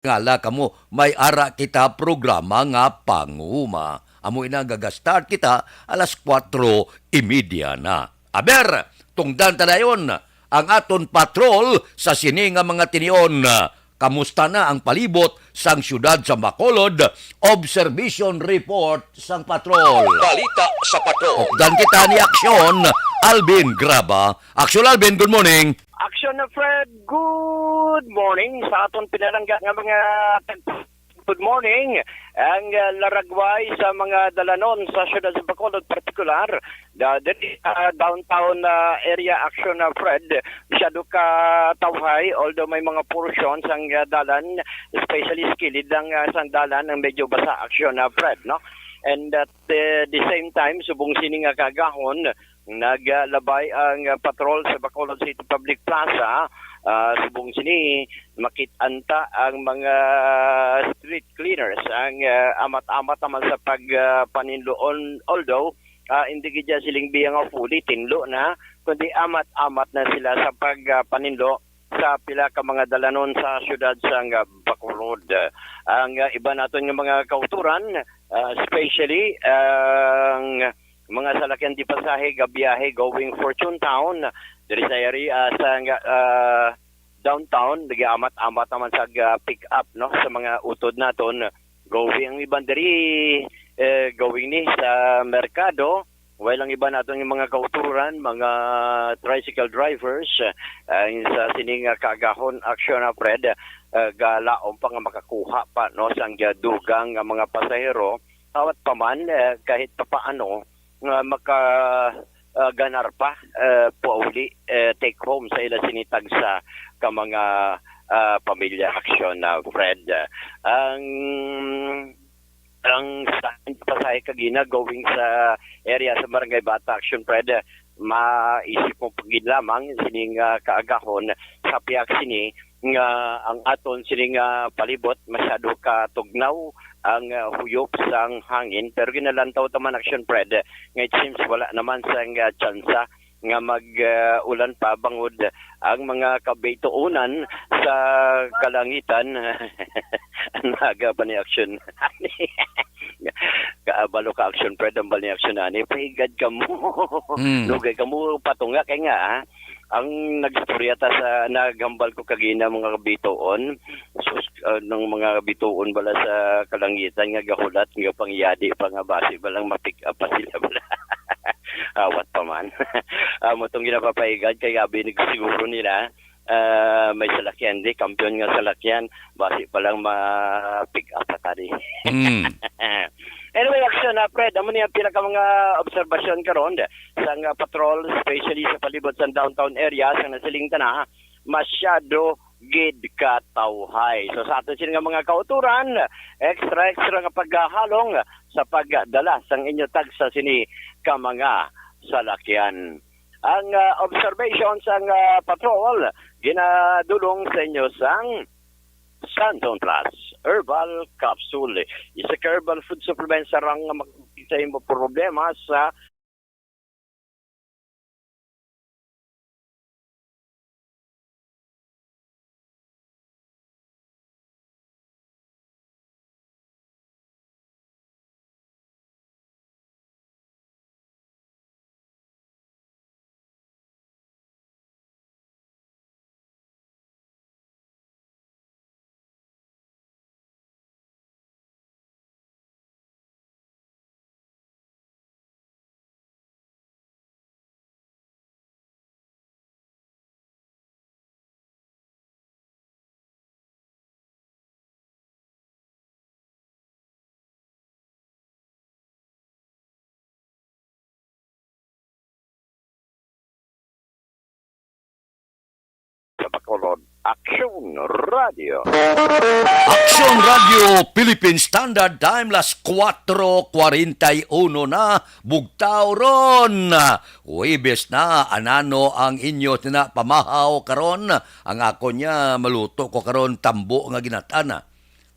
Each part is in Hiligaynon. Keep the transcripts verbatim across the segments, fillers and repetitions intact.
Ngala kamo, may ara kita programa nga panguma. Amo ina, gaga-start kita alas kuwatro y media na. Aber, tungdan ta dayon ang aton patrol sa sini nga mga tinion. Kamusta na ang palibot sang siyudad sa Bacolod? Observation report sang patrol. Balita sa patrol. Updan kita ni Aksyon Alvin Graba. Aksyon Alvin, good morning. Action na Fred, good morning sa aton pinalangga nga mga tag-, good morning. Ang, ah, laragway sa mga dalanon sa siyudad sa Bacolod, partikular da, diri sa downtown, ah, area, Action na Fred, masyado ka tawhay, although may mga portions ang, ah, dalan, especially sa kilid lang, ah, sang dalan, ang medyo basa, Action na Fred, no? And at, eh, the same time, subong sini nga kaagahon, naglabay ang, ah, patrol sa Bacolod City Public Plaza. Ah, subong sini, makit-an ta ang mga street cleaners ang, ah, amat-amat naman sa pag, ah, paninloon. Although, ah, hindi gid siya siling biya nga fully tinlo na, kundi amat-amat na sila sa pag, ah, paninlo sa pila ka mga dalanon sa siyudad sang, ah, Bacolod. Ang, ah, iba naton nga mga kauturan, ah, especially ang mga salakyan di pasahe gabiyahe going Fortune Town, diri sa area sa, ah, downtown, nag-amat-amat naman sa, ah, pick up, no, sa mga utod naton. Going ang iban diri, eh, going ni sa merkado, while ang iban naton nga mga kauturan, mga tricycle drivers, eh, ang sa sining, ah, kaagahon, Action na Fred, eh, galaom pa nga makakuha pa, no, sang, ah, dugang nga mga pasahero. Hawat pa man, eh, kahit papaano, nga maka, ah, ganar pa, eh, pauli, eh, take home sa ila sini tagsa ka mga, ah, pamilya, Action na Fred. Ang, ang sa pasahe kagina going sa area sa Barangay Bata, Action Fred, maisip mo pa gid lamang sining, ah, kaagahon sa pihak sini nga ang aton sini nga palibot masyado ka tugnaw ang, ah, huyop sang hangin, pero ginalantaw ta man, Action Fred, nga it seems wala naman sang, ah, tsansa nga mag, ah, ulan pa bangod ang mga kabituonan sa kalangitan. Ang aga pa ni Action. Kaabalo ka, Action Fred, ang bali ni Action ani. Pahigad ka mo. Mm. Lugay ka mo, patunga kay nga, ah. Ang nagstorya ta sa, naghambal ko kagina mga kabituon. Sus, ah, nang mga bituon bala sa kalangitan nga gahulat, nga pangyadi pa nga basi ba lang ma-pick up pa sila bala. Awat pa man. Amo tong ginapapahigad kay abi ni siguro nila, ah, may salakyan, di, kampiyon nga salakyan, basi pa lang ma-pick up pa tadi. Mm. Anyway, Action, ah, Fred, amo ni ang pila ka mga obserbasyon karon sang, ah, patrol, especially sa palibot sa downtown area, sa nasiling ta na, masyado gid ka tawhay. So, sa aton sini nga mga kauturan, extra, extra nga paghahalong sa pagdala sang inyo tagsa sini ka mga salakyan. Ang, ah, observation sang, ah, patrol ginadulong sa inyo sang Santon Plus Herbal Capsule. Isa ka herbal food supplement sa rang nga makabig sa imo problema sa Sa Bacolod, Aksyon Radio. Aksyon Radio Philippine Standard Time, las kuwatro kwarenta y uno na, bugtaw ron. Huwebes na, anano ang inyo na pamahaw karon? Ang ako niya, maluto ko karon tambo nga ginatana.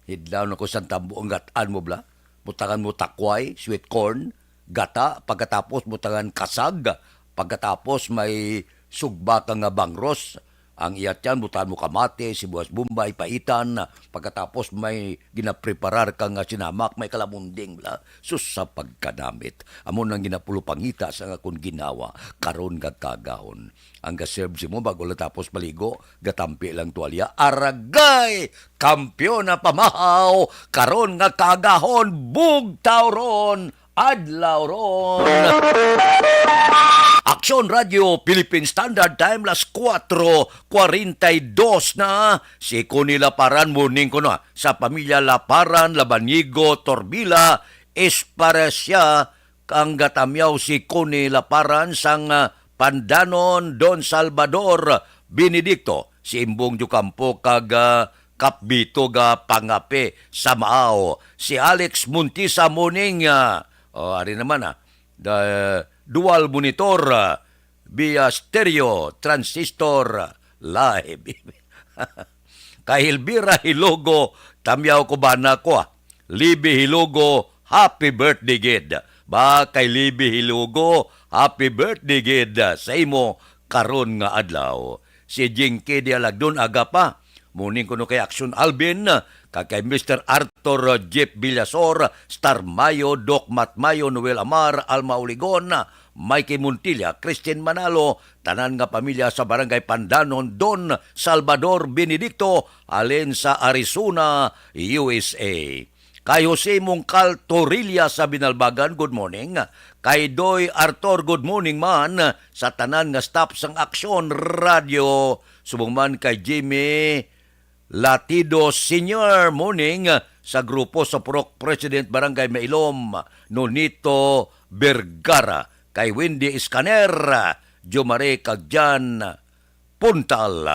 Hidlaw na ko sang tambo ang gatan mo, bala. Butangan mo takway, sweet corn, gata, pagkatapos butangan kasag, pagkatapos may sugba ka nga bangros, Ang iya tiyan, butangan mo kamatis, sibuyas bombay, paitan. Pagkatapos may ginapreparar ka nga sinamak, may kalamunding, bla. Sus, sa pagkanamit. Amo nang ginapulupangita sa akon ginhawa, karon nga kaagahon. Ang gaserve sa imo bago lang tapos maligo, gatampi lang tuwalya. Aragay! Kampiyon na pamahaw, karon nga kaagahon, bugtaw ron, adlaw ron. Aksyon Radio Philippine Standard Time, las kuwatro kwarenta y dos na. Si Connie Laparan, morning ko na. Sa pamilya Laparan, Labanigo, Torbila, Esparacia, ang gatamyaw si Connie Laparan sang, ah, Pandanon, Don Salvador Benedicto, si Imbong Diocampo kag, ah, Kapbito ga pangape sa Maaw. Si Alex Montisa, morning, ah, oh, ari naman, ah, the dual monitor, ah, via stereo, transistor, live. Kay Elvira Hilogo, tamyaw ko ba na ko, ah? Libby Hilogo, happy birthday, gid. Ba, kay Libby Hilogo, happy birthday, gid, sa imo karon nga adlaw. Si Jinky Dialagdon, aga pa. Morning kuno kay Action Alvin, kag kay Mister Arthur Jeff Villasor, Star Mayo, Doc Matt Mayo, Noel Amar, Alma Uligon, Mikey Montilla, Christine Manalo, tanan nga pamilya sa Barangay Pandanon, Don Salvador Benedicto, halin sa Arizona, U S A. Kay Jose Mongcal Torilla sa Binalbagan, good morning. Kay Doy Arthur, good morning man sa tanan nga staff sang Aksyon Radio. Subong man kay Jimmy Latido Senior, morning. Sa grupo sa Purok, President Barangay Mailom, Nonito Vergara. Kay Wendy Escaner, Jomare kag Jan Puntal.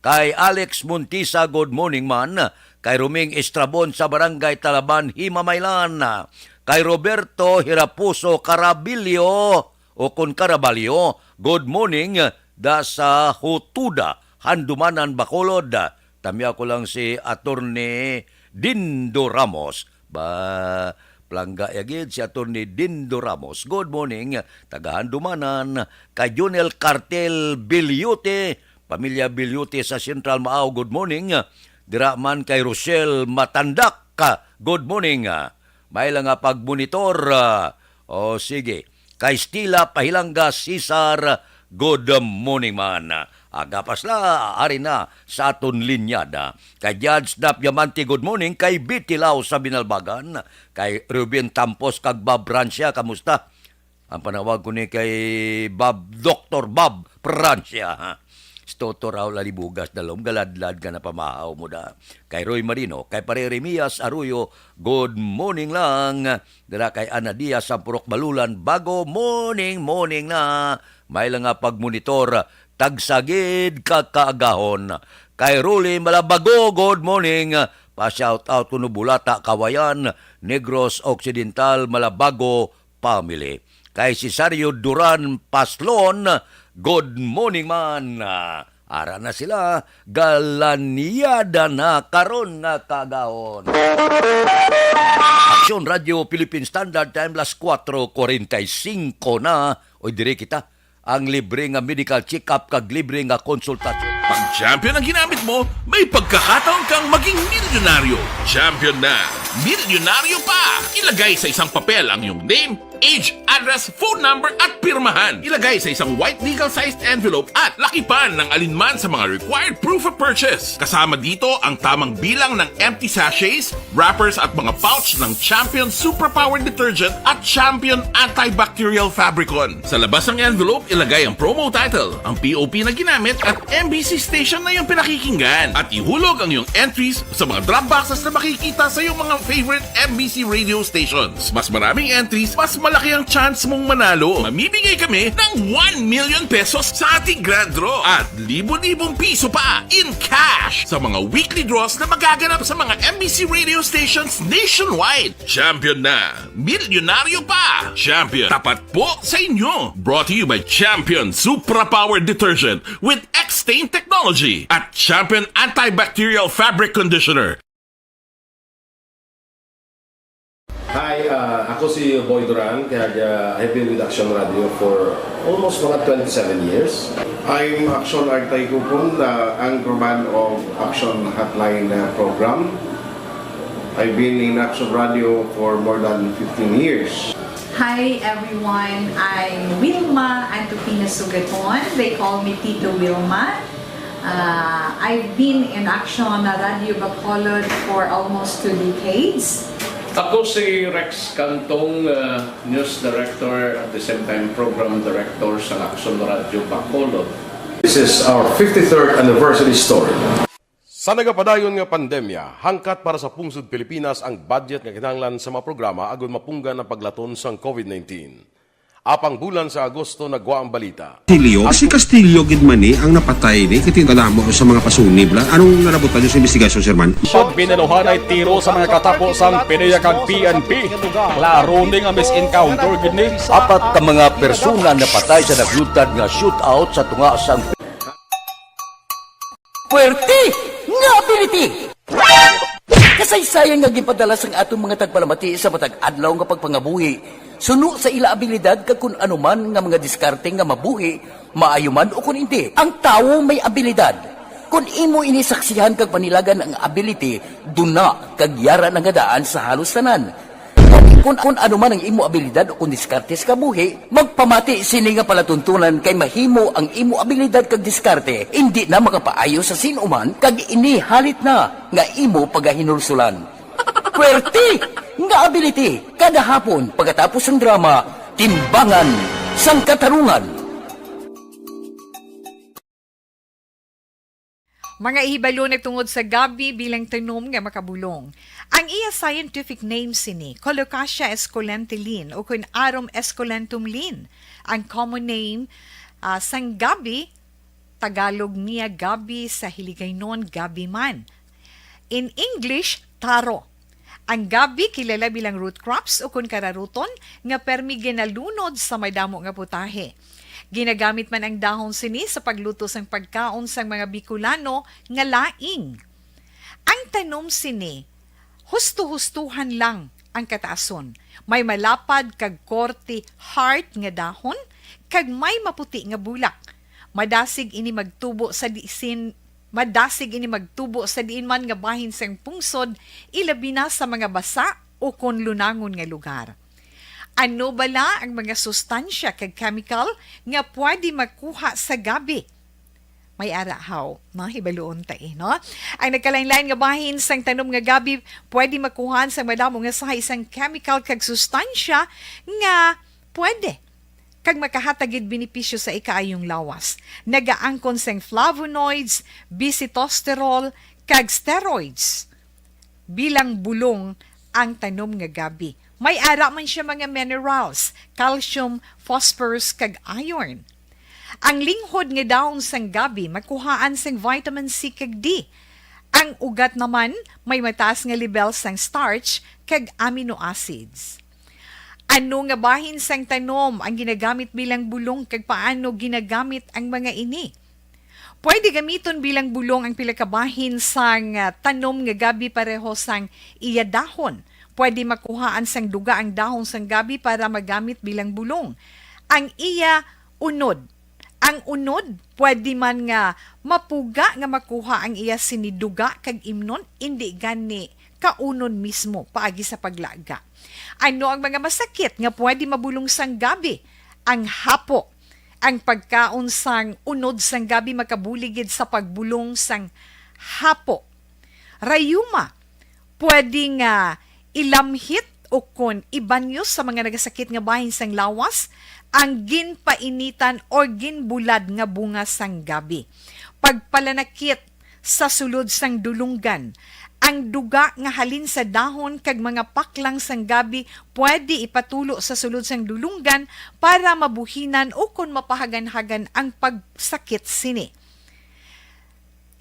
Kay Alex Montisa, good morning man. Kay Roming Estrabon sa Barangay Talaban, Himamaylan. Kay Roberto Hirapuso Carabilio, o kon Caraballo, good morning, da sa Hutuda, Handumanan, Bacolod. Tamya ko lang si Attorney Dindo Ramos. Ba, plangga ya gid si Attorney Dindo Ramos. Good morning, taga Handumanan. Kay Junel Cartel Bilyote, pamilya Bilyote sa Central Maaw, good morning. Dira man kay Rochelle Matandak, good morning. May lang nga pagmonitor, ah, o sige. Kay Stila Pahilanga Cesar, good morning man. Agapas la, ari na sa aton linyada. Kay Judge Dap Diamante, good morning. Kay Betty Lau sa Binalbagan. Kay Ruben Tampos kag Bob Rancia, kamusta? Ang panawag ko ni kay Bob, Doktor Bob Rancia, ha? Si Toto Raul Alibugas, dalom galadlad nga napamahaw mo da. Kay Roy Marino, kay Pare Remias Arroyo, good morning lang. Dira kay Ana Diaz sa Purok Balulan, Bago, morning, morning na. May lang nga pagmonitor, tagsagid ka kaagahon. Kay Rolly Malabago, good morning. Pa-shout out kuno Bulata, Kawayan, Negros Occidental, Malabago family. Kay Cesario Duran Paslon, good morning man. Ara na sila, galanyada na karon nga kaagahon. Aksyon Radio Philippine Standard Time, las kuwatro kwarenta y singko na. Oy, diri kita. Ang libre nga medical check-up kag libre nga konsultasyon. Pag Champion ang ginamit mo, may pagkakataon kang maging milyonaryo. Champion na, milyonaryo pa! Ilagay sa isang papel ang iyong name, age, address, phone number, at pirmahan. Ilagay sa isang white legal-sized envelope at lakipan ng alinman sa mga required proof of purchase. Kasama dito ang tamang bilang ng empty sachets, wrappers, at mga pouch ng Champion Suprapower Detergent at Champion Antibacterial Fabricon. Sa labas ng envelope, ilagay ang promo title, ang P O P na ginamit, at M B C station na iyong pinakikinggan. At ihulog ang iyong entries sa mga drop boxes na makikita sa iyong mga favorite M B C radio stations. Mas maraming entries, mas malaki ang chance mong manalo. Mamimigay kami ng one million pesos sa ating grand draw at libo-libong piso pa in cash sa mga weekly draws na magaganap sa mga M B C radio stations nationwide. Champion na! Milyonaryo pa! Champion, tapat po sa inyo! Brought to you by Champion Supra Power Detergent with X-Stain Technology at Champion Antibacterial Fabric Conditioner. Hi, uh, Ako si Boy Duran, kaya uh, I've been with Action Radio for almost mga twenty-seven years. I'm Action Artay Kupon, the anchorman of Action Hotline uh, program. I've been in Action Radio for more than fifteen years. Hi everyone, I'm Wilma Antupina Sugaton. They call me Tito Wilma. Uh, I've been in Action Radio Bacolod for almost two decades. Ako si Rex Cantong, uh, News Director at the same time Program Director sa Action Radio Bacolod. This is our fifty-third anniversary story. Sa nagapadayon nga pandemya, hangkat para sa pungsod Pilipinas ang budget nga kinahanglan sa mga programa agud mapunggan ang paglaton sang COVID nineteen. Apang bulan sa Agosto nagwa ang balita. Castillo? Si Castillo gid man ni ang napatay ni kay tingala mo sa mga pasunib la. Anong nalabutan niyo sa investigasyon, Sir Man? Siyod binaluhanay tiro sa mga katapo sang PDEA kag P N P. Klaro ni nga mis-encounter gid ni. Apat ka mga persona napatay sa naglutad nga shootout sa tunga sang Puwerte nga ability! Kasaysayan nga ginpadala sang aton mga tagpalamati sa matag adlaw nga pagpangabuhi suno sa ila abilidad kag kun ano man nga mga diskarte nga mabuhi, maayo man o kun indi. Ang tawo may abilidad. Kun imo ini saksihan kag panilagan ang ability, duna kag yara na nga daan sa halos tanan. Kun, kun ano man ang imo abilidad o kun diskarte sa kabuhi, magpamati sini nga palatuntunan kay mahimo ang imo abilidad kag diskarte indi na makapaayo sa sin-o man kag ini halit na nga imo pagahinulsulan. Puwerte nga ability kada hapon pagkatapos sang drama, Timbangan sang Katarungan. Mga ihibalo nagtungod sa gabi bilang tanom nga makabulong. Ang iya scientific name sini, Colocasia esculenta Linn o kun Arum esculentum Linn. Ang common name ah, sang gabi, Tagalog niya gabi, sa Hiligaynon gabi man. In English, taro. Ang gabi kilala bilang root crops o kun kararuton nga permi ginalunod sa madamo nga putahe. Ginagamit man ang dahon sini sa pagluto sang pagkaon sang mga Bicolano nga laing. Ang tanom sini, husto-hustohan lang ang kataason. May malapad kag korte heart nga dahon kag may maputi nga bulak. Madasig ini magtubo sa disin Madasig ini magtubo sa diin man nga bahin sang pungsod, ilabi na sa mga basa o kon lunangon nga lugar. Ano bala ang mga sustansya kag chemical nga pwede makuha sa gabi? May ara haw, no? Hibaluon ta eh, no? Ang nagkalain-lain nga bahin sang tanom nga gabi pwede makuhaan sang madamo nga sahay sang chemical kag sustansya nga pwede kag makahatag gid benepisyo sa ikaayong lawas. Nagaangkon sang flavonoids, bisitosterol, kag steroids. Bilang bulong ang tanom nga gabi. May ara man siya mga minerals, calcium, phosphorus, kag iron. Ang linghod nga dahon sang gabi makuhaan sang vitamin C kag D. Ang ugat naman may mataas nga lebel sang starch kag amino acids. Ano nga bahin sang tanom ang ginagamit bilang bulong kag paano ginagamit ang mga ini? Pwede gamiton bilang bulong ang pila ka bahin sang ah, tanom nga gabi pareho sang iya dahon. Pwede makuhaan sang duga ang dahon sang gabi para magamit bilang bulong. Ang iya unod. Ang unod, pwede man nga mapuga nga makuha ang iya sini duga kag imnon, indi gani kaunon mismo paagi sa paglaga. Ano ang mga masakit nga pwede mabulong sang gabi? Ang hapo. Ang pagkaon sang unod sang gabi makabulig gid sa pagbulong sang hapo. Rayuma, pwede nga ilamhit o kon ibanyo sa mga nagasakit nga bahin sang lawas ang ginpainitan or ginbulad nga bunga sang gabi. Pagpalanakit sa sulod sang dulunggan. Ang duga nga halin sa dahon kag mga paklang sang gabi pwede ipatulo sa sulod sang dulunggan para mabuhinan o kon mapahaganhagan ang pagsakit sini.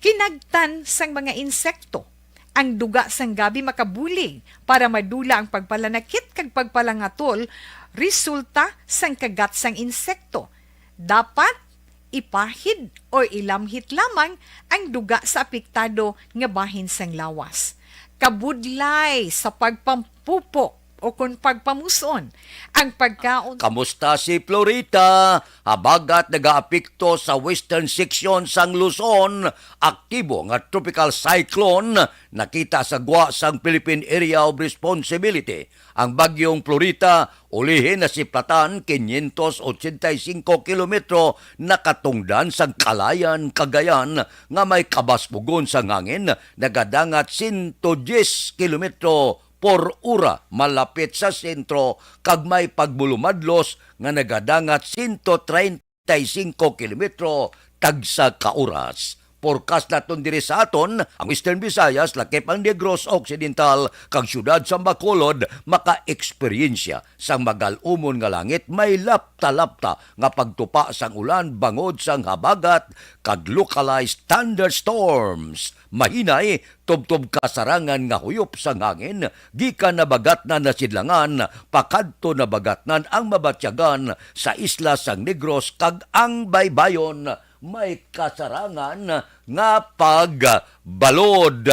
Kinagtan sang mga insekto. Ang duga sang gabi makabulig para madula ang pagpalanakit kag pagpalangatol resulta sang kagat sang insekto. Dapat ipahid o ilamhit lamang ang duga sa apektado nga bahin sang lawas. Kabudlay sa pagpampupo O kon pagpamuson, ang pagkaon. Kamusta si Florita? Habagat nagaapekto sa western section sang Luzon, aktibo nga tropical cyclone nakita sa gwa sang Philippine Area of Responsibility. Ang bagyong Florita ulihi nasiplatan quinientos ochenta y cinco kilometro nakatungdan sang Calayan, Cagayan, nga may kabasbogon sang hangin nagadangat sento diyes kilometro por ora, malapit sa sentro, kag may pagbulumadlos nga nagadangat sento treinta y cinco kilometro tagsa ka oras. Forecast naton diri sa aton, ang Western Visayas, lakip ang Negros Occidental, kag siyudad sa Bacolod, maka-eksperyensya sang magal-umon nga langit may lapta-lapta nga pagtupa sang ulan bangod sang habagat kag localized thunderstorms. Mahinay, tubtob kasarangan nga huyop sang hangin gikan Nabagatnan, Nasidlangan pakadto Nabagatnan ang mabatyagan sa isla sang Negros kag ang baybayon may kasarangan nga pagbalod.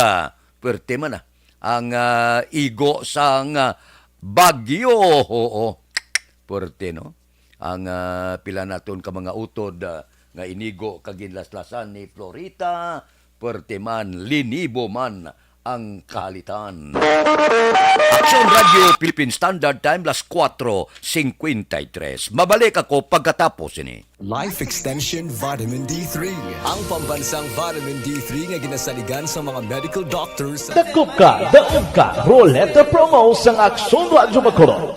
Pwerte man, ah, ang, ah, igo sang, ah, bagyo. Oo. Pwerte, no? Ang, ah, pila naton ka mga utod, ah, nga inigo kag ginlaslasan ni Florita, pwerte man, linibo man ang kahalitan. Aksyon Radyo Philippine Standard Time, las kuwatro singkwenta y tres. Mabalik ako pagkatapos ini. Life Extension Vitamin D three. Ang pambansang vitamin D three nga ginasaligan sa mga medical doctors. Dakop ka, daog ka, Roleta Promo sang Aksyon Radyo Bacolod.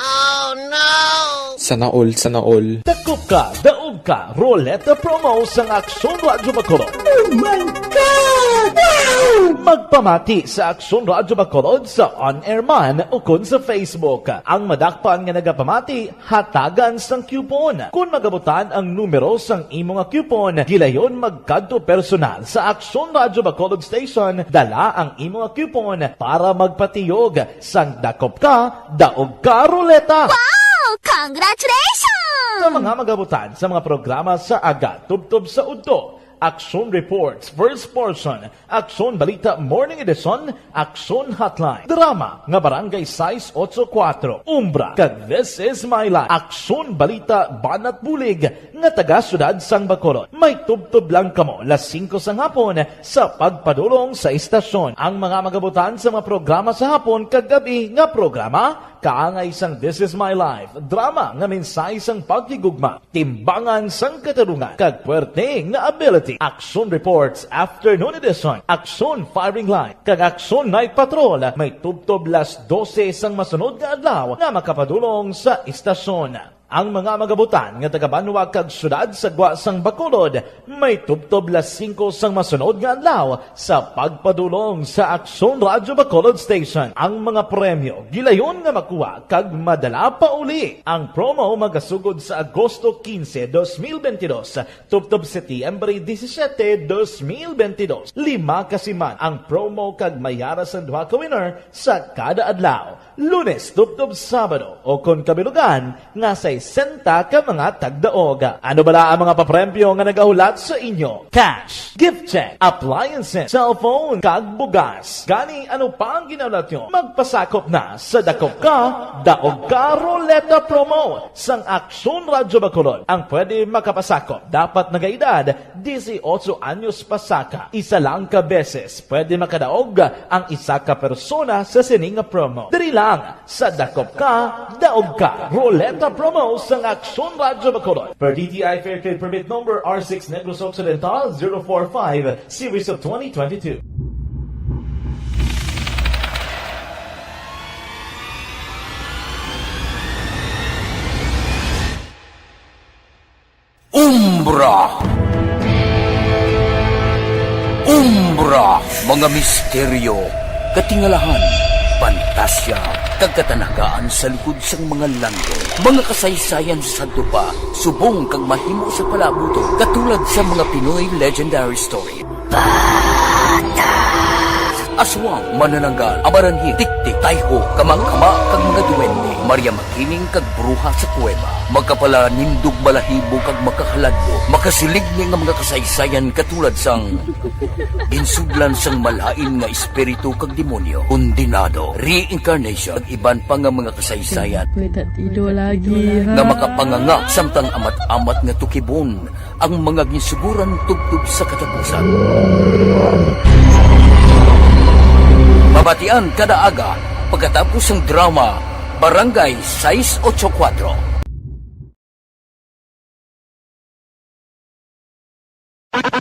Sana all, sana all. Dakop ka, daog ka, Roleta Promo sang Aksyon Radyo Bacolod. Oh my God! Wow! Magpamati sa Aksyon Radyo Bacolod sa on-air man o kon sa Facebook. Ang madakpan nga nagapamati, hatagan sang coupon. Kon magabutan ang numero sang imo nga coupon, gilayon magkadto personal sa Aksyon Radyo Bacolod Station, dala ang imo nga coupon para magpatiyog sang Dakop Ka, Daog Ka Roleta. Wow! Congratulations! Sa mga magabutan sa mga programa sa aga, tubtob sa udto, Aksyon Reports, First Portion, Aksyon Balita Morning Edition, Aksyon Hotline. Drama nga Barangay sais otso kuwatro, Umbra, kag This Is My Life. Aksyon Balita Banat Bulig nga taga Siyudad sang Bacolod. May tubtob lang kamo las singko sang hapon sa pagpadulong sa istasyon. Ang mga magabutan sa mga programa sa hapon kag gab-i nga programa, kaangay sang This Is My Life, drama nga mensahe sang paghigugma, timbangan sang katarungan, kag puwerte nga ability. Aksyon Reports Afternoon Edition, Aksyon Firing Line, kag Aksyon Night Patrol may tubtob las dose sang masunod nga adlaw nga makapadulong sa istasyon. Ang mga magabutan nga taga-banwa kag siyudad sa gwa sang Bacolod may tubtob las singko sang masunod nga adlaw sa pagpadulong sa Aksyon Radyo Bacolod Station. Ang mga premyo gilayon nga makuha kag madala pauli. Ang promo magasugod sa Agosto quince, dos mil veintidós, tubtob Setyembre disisiete, dos mil veintidós. Lima ka siman ang promo kag may ara sang duha ka winner sa kada adlaw. Lunes tubtob Sabado o kon kabilugan nga sesenta ka mga tagdaog. Ano bala ang mga papremyo nga nagahulat sa inyo? Cash, gift check, appliances, cellphone, kag bugas. Gani, ano pa ang ginahulat nyo? Magpasakop na sa Dakop Ka, Daog Ka Roleta Promo sang Aksyon Radyo Bacolod. Ang pwede makapasakop dapat nagaedad disiotso anyos pasaka. Isa lang ka beses pwede makadaog ang isa ka persona sa sini nga promo. Diri lang sa Dakop Ka, Daog Ka Roleta Promo sang Aksyon Radyo Bacolod. Per D T I Fair Trade Permit Number R six Negros Occidental zero four five, Series of twenty twenty-two. Umbra. Umbra, mga misteryo, katingalahan, pantasya, kag katanagaan sa likod sang mga langit. Mga kasaysayan sa sadto pa, subong kag mahimo sa palaabuton, katulad sa mga Pinoy legendary story. Aswang, manananggal, amaranhit, tiktik, tayho, kamangkama, kag mga duwende, Maria Makiling kag bruha sa kuweba, makapalanindog balahibo kag makahaladlok, makasiligni nga mga kasaysayan katulad sang Ginsudlan sang malain nga espiritu kag demonyo, kondenado, reincarnation, kag iban pa nga mga kasaysayan Pwede tido lagi, ha? Nga makapanganga samtang amat-amat nga tukibon ang mga ginsuguran tubtob sa katapusan. Mabatian kada aga pagkatapos sang drama Barangay sais ocho kuwatro.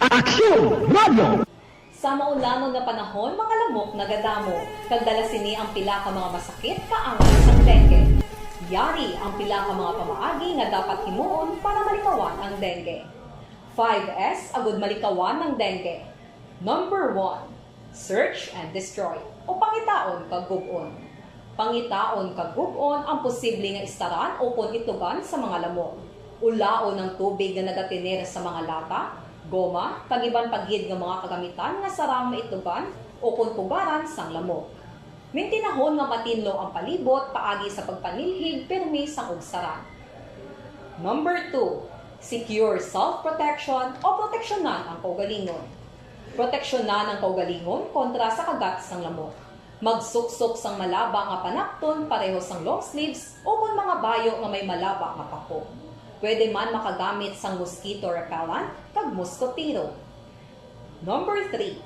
Aksyon! Radyo! Sa maulangon nga panahon, mga lamok nagadamo, kag dala sini ang pila ka mga masakit kaangay sang dengue. Yari ang pila ka mga pamaagi nga dapat himuon para malikawan ang dengue. Five S agud malikawan ang dengue. Number one, search and destroy, o pangitaon kag gub-on. Pangitaon kag gub-on ang posible nga istaran ukon itlugan sa mga lamok. Ulaon ang tubig nga nagatener sa mga lata, goma, kag iban pa gid nga mga kagamitan nga sarang maitlugan ukon pugaran sang lamok. Mintinahon nga matinlo ang palibot paagi sa pagpanilhig pirmi sang ugsaran. Number two, secure self-protection o proteksyonan ang kaugalingon. Proteksyonan ang kaugalingon kontra sa kagat sang lamok. Magsuksok sang malaba nga panapton pareho sang long sleeves ukon mga bayo nga may malaba nga pako. Pwede man makagamit sang mosquito repellent kag moskotero. Number three,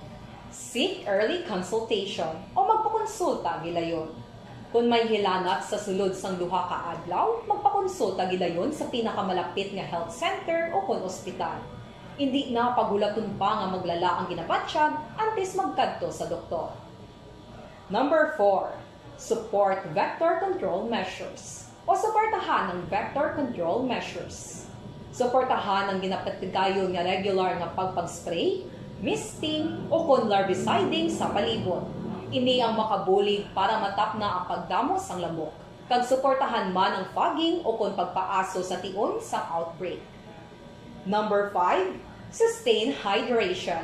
seek early consultation o magpakonsulta gilayon. Kon may hilanat sa sulod sang duha ka adlaw, magpakonsulta gilayon sa pinakamalapit nga health center ukon ospital. Indi na paghulaton pa nga maglala ang ginabatyag antes magkadto sa doktor. Number four, support vector control measures o suportahan ang vector control measures. Suportahan ang ginapatigayon nga regular nga pagpag-spray, misting, ukon larviciding sa palibot. Ini ang makabulig para matapna ang pagdamo sang lamok, kag suportahan man ang fogging ukon pagpaaso sa tion sang outbreak. Number five, sustain hydration,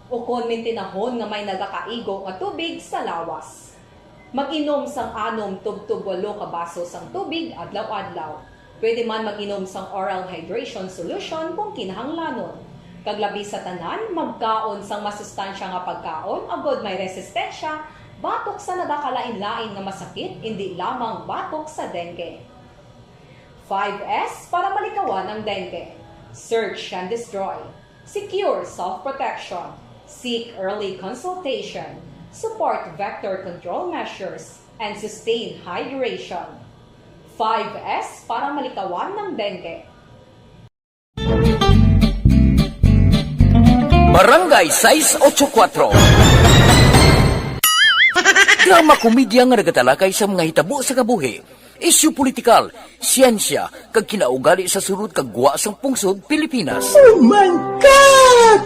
ukon mintinahon nga may nagakaigo nga tubig sa lawas. Mag-inom sang anom tubtob walo ka baso sang tubig adlaw-adlaw. Pwede man mag-inom sang oral hydration solution kung kinahanglanon. Kag labi sa tanan, magkaon sang masustansya nga pagkaon agod may resistensya batok sa nagakalain-lain nga masakit, indi lamang batok sa dengue. Five S para malikawan ang dengue. Search and destroy. Secure self-protection. Seek early consultation. Support vector control measures. And sustain hydration. Five S para malikawan ang dengue. Barangay sais ocho kuwatro. Drama komedya nga nagatalakay sa mga hitabo sa kabuhi, isyu politikal, siyensya, kag kinaugali sa sulod kag gwa sang pungsod Pilipinas. Oh my God!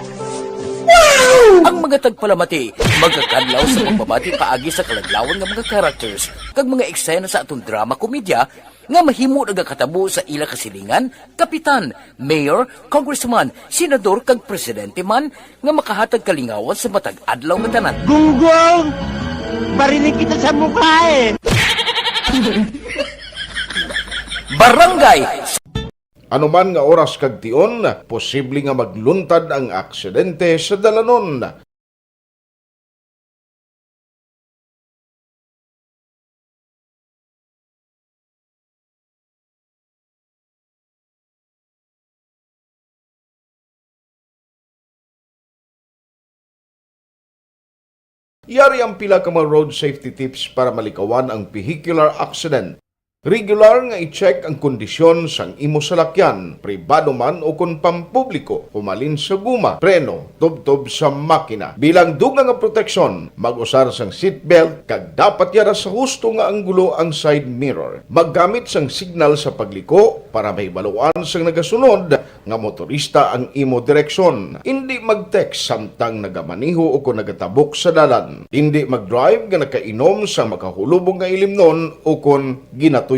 Wow! Ang mga tagpalamati magakadlaw sa pagbabati paagi sa kaladlawan nga mga characters kag mga eksena sa aton drama komedya nga mahimo nagakatabo sa ila kasilingan, kapitan, mayor, congressman, senador, kag presidente man nga makahatag kalingawan sa matag adlaw nga tanan. Gunggong! Barinig kita sa mukha eh! Barangay. Anuman nga oras kag tion, posible nga magluntad ang aksidente sa dalanon. Yari ang pila ka mga road safety tips para malikawan ang vehicular accident. Regular nga i-check ang kondisyon sang imo salakyan, pribado man o kon pampubliko, humalin sa guma, preno, tubtob sa makina. Bilang dugang nga proteksyon, mag-usar sang seatbelt kag dapat yara sa husto nga anggulo ang side mirror. Maggamit sang signal sa pagliko para mahibaluan sang nagasunod nga motorista ang imo direksyon. Indi mag-text samtang nagamaneho o kon nagatabok sa dalan. Indi mag-drive nga nakainom sang makahulubong nga ilimnon o kon ginatuyo.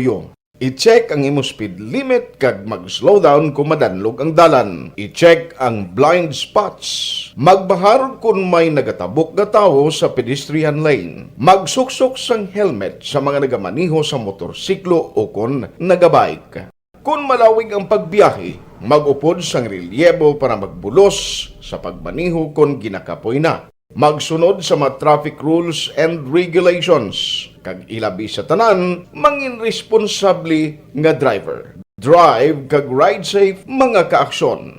I-check ang imo speed limit kag mag-slow down kon madanlog ang dalan. I-check ang blind spots. Magbahar kon may nagatabok nga tawo sa pedestrian lane. Magsuksok sang helmet sa mga nagamaneho sa motorsiklo o kon nagabike. Kon malawig ang pagbiyahe, mag-upod sang relyebo para magbulos sa pagmaneho kon ginakapoy na. Magsunod sa mga traffic rules and regulations, kag ilabi sa tanan, mangin responsable nga driver. Drive kag ride safe, mga kaaksyon.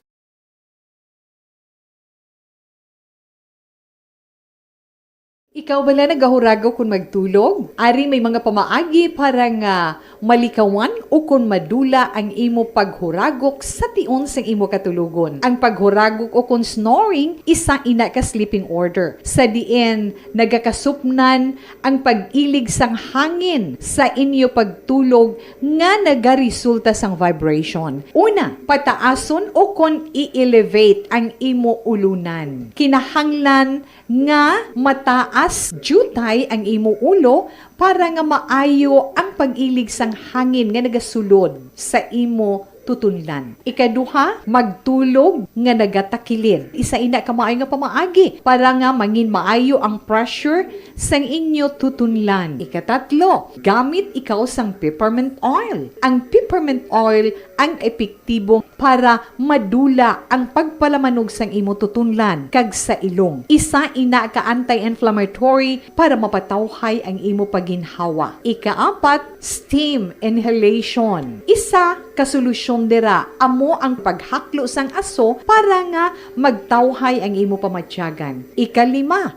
Ikaw bala nagahuragok kon magtulog? Ari may mga pamaagi para nga malikawan o kon madula ang imo paghuragok sa tion sang imo katulogon. Ang paghuragok o kon snoring, isa ina ka sleeping order, sa diin nagakasupnan ang pag-ilig sang hangin sa inyo pagtulog nga nagaresulta sang vibration. Una, pataason o kon i-elevate ang imo ulunan. Kinahanglan nga mataas diutay ang imo ulo para nga maayo ang pag-ilig sang hangin nga nagasulod sa imo tutunlan. Ikaduha, magtulog nga nagatakilid. Isa ina ka maayo nga pamaagi para nga mangin maayo ang pressure sang inyo tutunlan. Ikatatlo, gamit ikaw sang peppermint oil. Ang peppermint oil ang epektibo para madula ang pagpalamanog sang imo tutunlan kag sa ilong. Isa ina ka anti-inflammatory para mapatawhay ang imo paginhawa. Ikaapat, steam inhalation. Isa ka solusyon dira amo ang paghaklo sang aso para nga magtawhay ang imo pamatyagan. Ikalima,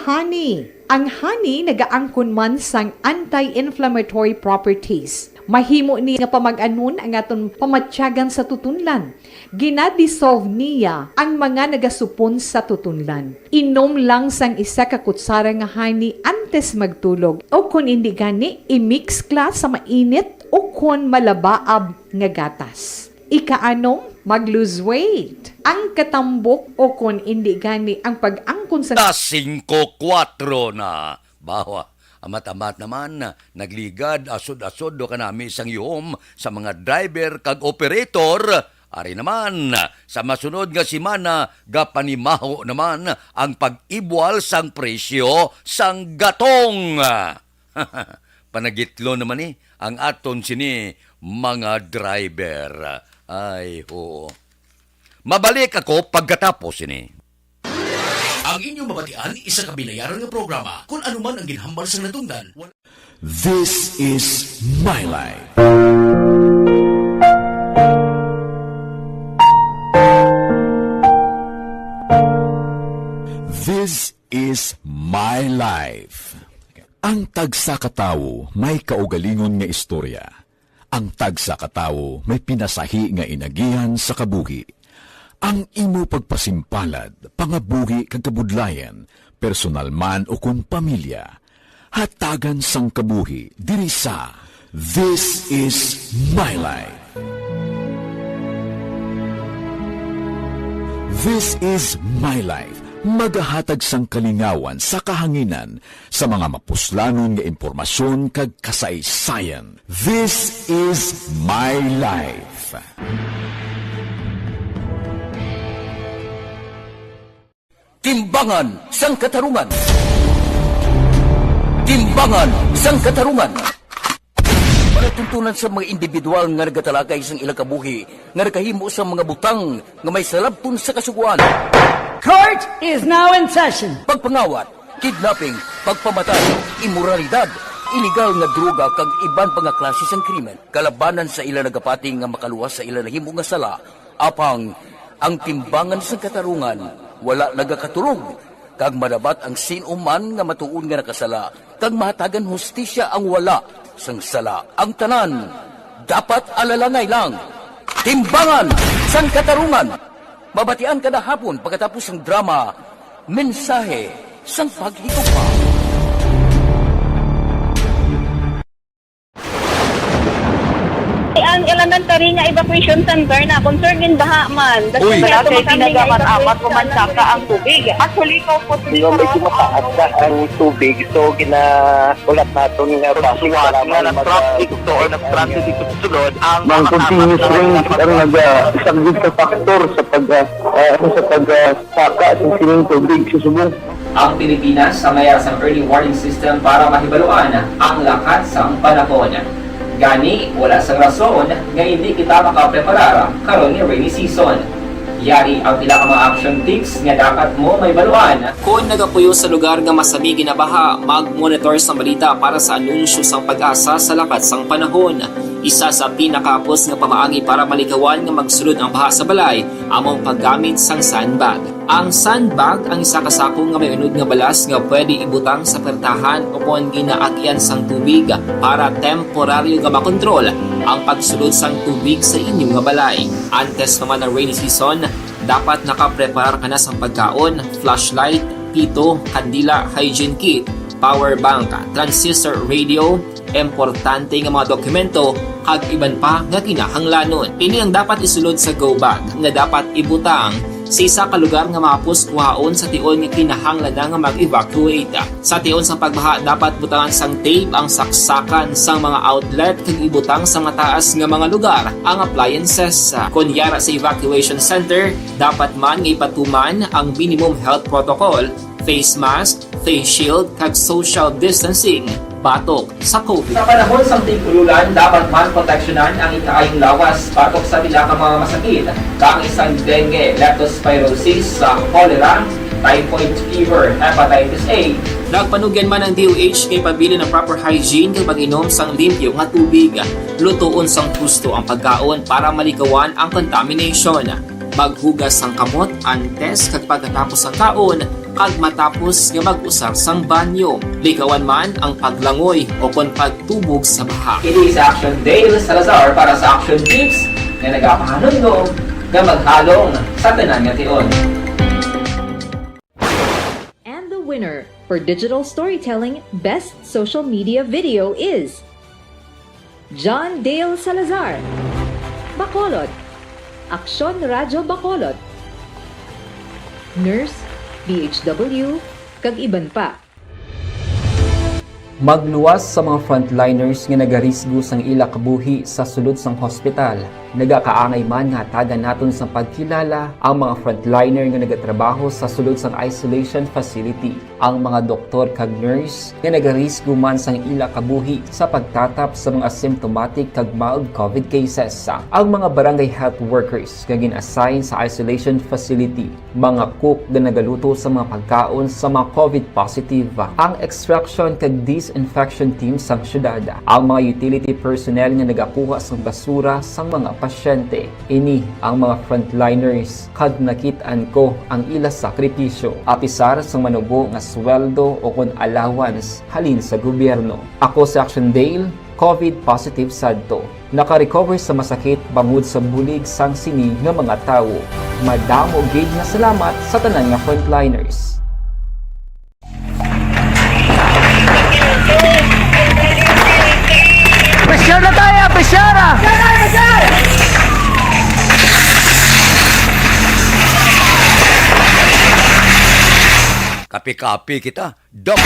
honey. Ang honey nagaangkon man sang anti-inflammatory properties. Mahimo ni nga pamag-anon ang aton pamatyagan sa tutunlan. Gina-dissolve niya ang mga nagasupon sa tutunlan. Inom lang sang isa ka kutsara nga honey antes magtulog, o kon indi gani, i-mix kla sa mainit o kon malabaab nga gatas. Ikaanom, mag-lose weight. Ang katambok o kon indi gani ang pag-angkon sa Alas singko kuwatro na. Bawa, amat-amat naman, nagligad, asod-asod do kanami sang yuhom sa mga driver kag operator. Ari naman, sa masunod nga semana, gapanimaho naman ang pag-ibwal sang presyo sang gatong. Panagitlo naman ni ang aton sini mga driver. Ay, oo. Mabalik ako pagkatapos sini. Ang inyong mabatian, isa ka binayaran nga programa. Kung ano man ang ginhambal sa natundan, wal- This is my life. This is my life. Ang tagsa ka tawo may kaugalingon nga istorya. Ang tagsa ka tawo may pinasahi nga inagihan sa kabuhi. Ang imo pagpasimpalad, pangabuhi kag kabudlayan, personal man ukon pamilya, hatagan sang kabuhi diri sa This Is My Life. This Is My Life, magahatag sang kalingawan sa kahanginan sa mga mapuslanon nga impormasyon kag kasaysayan. This Is My Life. Timbangan sang Katarungan. Timbangan sang Katarungan. Palatuntunan sa mga individual nga nagatalakay sang ilang kabuhi nga nakahimo sang mga butang nga may salabton sa Kasugoan. Court is now in session. Pagpangawat, kidnapping, pagpamatay, imoralidad, iligal nga droga kag iban pa nga klase sang krimen kalabanan sa ila nagapati nga makaluwas sa ila nahimo nga sala. Apang ang timbangan sang katarungan wala nagakaturog, kag madabat ang sin-o man nga matuod nga nakasala, kag mahatagan hustisya ang wala sang sala. Ang tanan dapat alalangay lang. Timbangan sang Katarungan, mabatian kada hapon pagkatapos sang drama Mensahe sang Paghigugma. Ang elementary nga evacuation center na concern gin baha man. Uy. Wala kay ginagamit-amat, umansaka ang tubig. Actually, ikaw po, medyo mataas na ang tubig, so ginahulat naton nga base nga mag-, nag-transit to or nag-transit ito sa sulod ang mga continuous rain ang nag-, ah, isang big factor sa pag, ah, ah, sa pag, ah, saka sa sining tubig sa subong. Ang Pilipinas sa mayar sang early warning system para mahibaluan ang lakat sang panahon. Gani, wala sang rason nga indi kita makapreparar karon nga rainy season. Yari ang pila ka mga action tips nga dapat mo mahibaluan. Kon nagapuyo sa lugar nga masami ginabaha, mag-monitor sang balita para sa anunsyo sang PAGASA sa lakat sang panahon. Isa sa pinakahapos nga pamaagi para malikawan nga magsulod ang baha sa balay amo ang paggamit sang sandbag. Ang sandbag ang isa ka sako nga may unod nga balas nga pwede ibutang sa pertahan o kon ginaagian sang tubig para temporaryo nga makontrol ang pagsulod sang tubig sa inyo nga balay. Antes pa man ang rainy season, dapat nakapreparar ka na sang pagkaon, flashlight, pito, kandila, hygiene kit, power bank, transistor radio, importante nga mga dokumento, kag iban pa nga kinahanglanon. Ini ang dapat isulod sa go bag nga dapat ibutang sa isa ka lugar nga mahapos kuhaon sa tion nga kinahanglan na nga mag-evacuate. Sa tion sang pagbaha, dapat butangan sang tape ang saksakan sang mga outlet kag ibutang sa mataas nga mga lugar ang appliances. Kon yara sa evacuation center, dapat man nga ipatuman ang minimum health protocol, face mask, face shield, kag social distancing batok sa COVID. Sa panahon sang tig-ululan, dapat man proteksyonan ang ikaayong lawas batok sa pila ka mga masakit, kaangay sang dengue, leptospirosis, sa cholera, typhoid fever, hepatitis A. Nagpanugyan man ang D O H nga ipabilin ang proper hygiene kag pag-inom sang limpyo nga tubig. Lutoon sang husto ang pagkaon para malikawan ang contamination. Maghugas sang kamot antes kag pagkatapos sang kaon kag matapos nga mag-usar sang banyo. Likawan man ang paglangoy o kon pagtubog sa baha. Ini si Action Dale Salazar para sa Action Tips nga nagapahanumdom nga maghalong sa tanan nga tion. And the winner for digital storytelling best social media video is John Dale Salazar, Bacolod, Aksyon Radyo Bacolod, Nurse, D H W, kag iban pa. Magluwas sa mga frontliners nga nagarisgo sang ila kabuhi sa sulod sang hospital. Nagakaangay man nga hatagan naton sang pagkilala ang mga frontliner nga nagatrabaho sa sulod sang isolation facility, ang mga doktor kag nurse nga nagarisgo man sang ila kabuhi sa pagtatap sa mga asymptomatic kag mild COVID cases, ang mga barangay health workers nga gin-assign sa isolation facility, mga cook nga nagaluto sa mga pagkaon sa mga COVID positive, ang extraction kag disinfection team sang syudad, ang mga utility personnel nga nagakuha sang basura sang mga pasyente. Ini ang mga frontliners kag nakit-an ko ang ila sakripisyo, apisar sang manubo nga sweldo o kon allowance halin sa gobyerno. Ako si Action Dale, COVID positive sadto. Naka-recover sa masakit bangod sa bulig sang sini nga mga tawo. Madamo gid nga salamat sa tanan nga frontliners. Pressure na tayo! Pressure na! Kapi-kapi kita. Dok!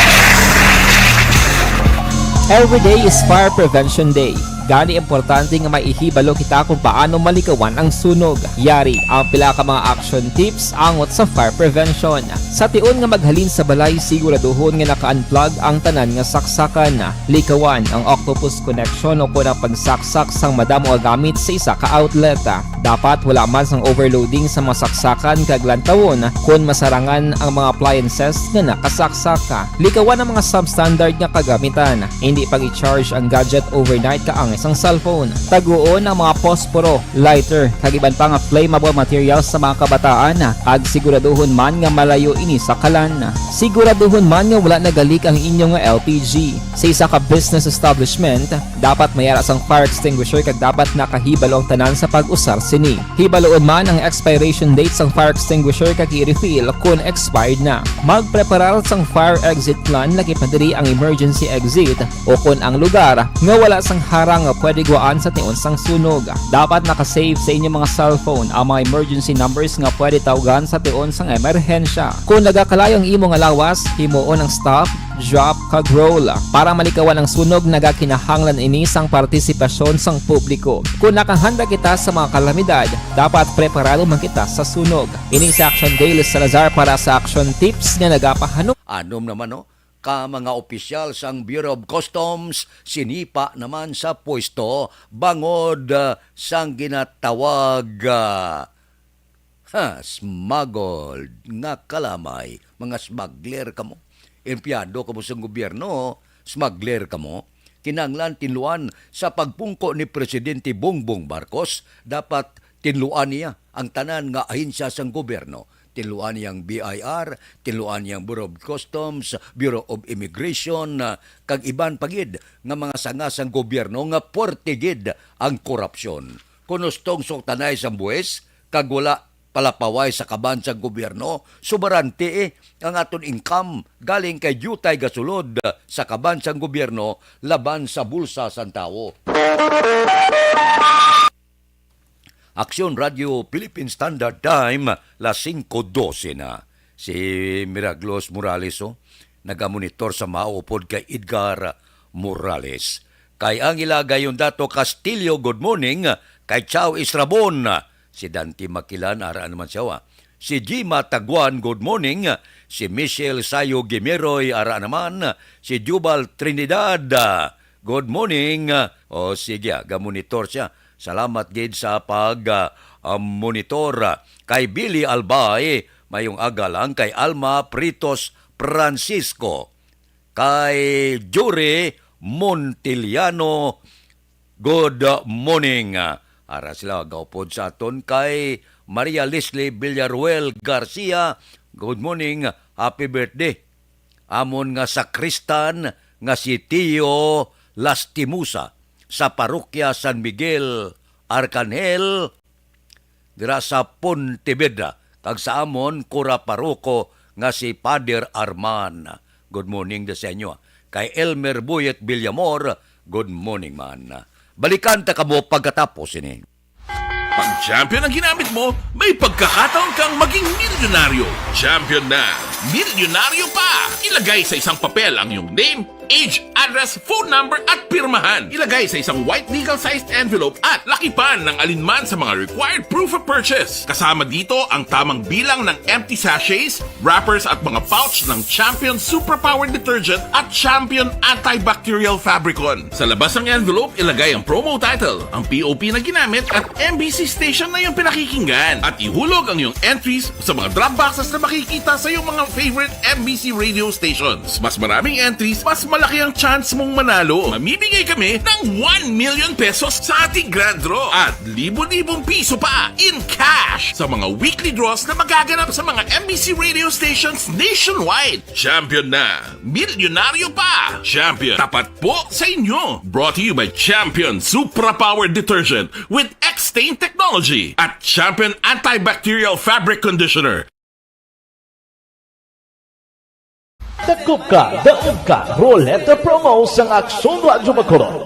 Every day is Fire Prevention Day. Gani importante nga maihibalo kita kung paano malikawan ang sunog. Yari ang pila ka mga action tips angot sa fire prevention. Sa tion nga maghalin sa balay, siguraduhon nga naka-unplug ang tanan nga saksakan. Likawan ang octopus connection o kon ang pagsaksak sang madamo nga gamit sa isa ka outlet. Dapat wala man sang overloading sa mga saksakan kag lantawon kon masarangan ang mga appliances nga nakasaksak. Likawan ang mga substandard nga kagamitan. Indi pag-i-charge ang gadget overnight kaangay sang cellphone. Taguon ang mga posporo, lighter, kag iban pa nga flammable materials sa mga kabataan, kag siguraduhon man nga malayo ini sa kalan. Siguraduhon man nga wala nagalik ang inyo nga L P G. Sa isa ka business establishment, dapat may ara sang fire extinguisher kag dapat nakahibalo ang tanan sa pag-usar sini. Hibaloon man ang expiration date sang fire extinguisher kag i-refill kon expired na. Magpreparar sang fire exit plan, lakip na diri ang emergency exit o kon ang lugar nga wala sang harang nga pwede guwaan sa tion sang sunog. Dapat naka-save sa inyo mga cellphone ang mga emergency numbers nga pwede tawgan sa tion sang emerhensya. Kon nagakalayo ang imo nga lawas, himuon ang stop, drop, kag roll. Para malikawan ang sunog, nagakinahanglan ini sang partisipasyon sang publiko. Kon nakahanda kita sa mga kalamidad, dapat preparado man kita sa sunog. Ini si Action Dale Salazar para sa Action Tips nga nagapahanum- Anom naman, no? ka mga opisyal sang Bureau of Customs sinipa naman sa pwesto bangod, ah, sang ginatawag, ah, ha, smuggled nga kalamay. Mga smuggler kamo. Empleyado kamo sang gobyerno, smuggler kamo. Kinahanglan tinluan sa pagpungko ni Presidente Bongbong Marcos, dapat tinluan niya ang tanan nga ahensya sang gobyerno. Tinluan niya ang B I R, tinluan niya ang Bureau of Customs, Bureau of Immigration, ah, kag iban pa gid nga mga sanga sang gobyerno nga puwerte gid ang korupsyon. Kon hustong suktanay sang buwis kag wala palapaway sa kaban sang gobyerno, subarante, eh, ang aton income galing kay diutay gasulod sa kaban sang gobyerno laban sa bulsa sang tawo. Aksyon Radio Philippine Standard Time, las singko dose na. Si Miraglos Morales, oh, nagamonitor sa mao upod kay Edgar Morales. Kay Angela Gayondato Castillo, good morning. Kay Chao Israbon, si Dante Makilan, ara naman siya, ah. Si Jima Taguan, good morning. Si Michelle Sayo Gimeroy, ara naman. Si Jubal Trinidad, ah, good morning. O sige, ah, gamonitor siya. Salamat gid sa pag, ah, ah, monitor. Kay Billy Albay, mayong aga lang. Kay Alma Pritos Francisco, kay Jury Montiliano, good morning. Ara sila gaupod sa aton kay Maria Leslie Villaruel Garcia, good morning, happy birthday. Amon nga sakristan nga si Tio Lastimosa sa Parokya San Miguel Arcangel, dira sa Pontevedra, kag sa amon kura paroko nga si Father Arman. Good morning da sa inyo. Kay Elmer Buyet Villamor, good morning man. Balikan ta kamo pagkatapos ini. Pag champion ang ginamit mo, may pagkakataon kang maging milyonaryo. Champion na, milyonaryo pa! Ilagay sa isang papel ang iyong name, age, address, phone number, at pirmahan. Ilagay sa isang white legal-sized envelope at lakipan ng alinman sa mga required proof of purchase. Kasama dito ang tamang bilang ng empty sachets, wrappers, at mga pouch ng Champion Superpower Detergent at Champion Antibacterial Fabricon. Sa labas ng envelope, ilagay ang promo title, ang P O P na ginamit, at M B C station na iyong pinakikinggan. At ihulog ang iyong entries sa mga drop boxes na makikita sa iyong mga favorite M B C radio stations. Mas maraming entries, mas malaki ang chance mong manalo. Mamimigay kami ng one million pesos sa ating grand draw at libo-libong piso pa in cash sa mga weekly draws na magaganap sa mga M B C radio stations nationwide. Champion na, milyonaryo pa! Champion, tapat po sa inyo. Brought to you by Champion Supra Power Detergent with X-Stain Technology at Champion Antibacterial Fabric Conditioner. Dakop ka, daog ka, Roleta Promo sang Aksyon Radyo Bacolod.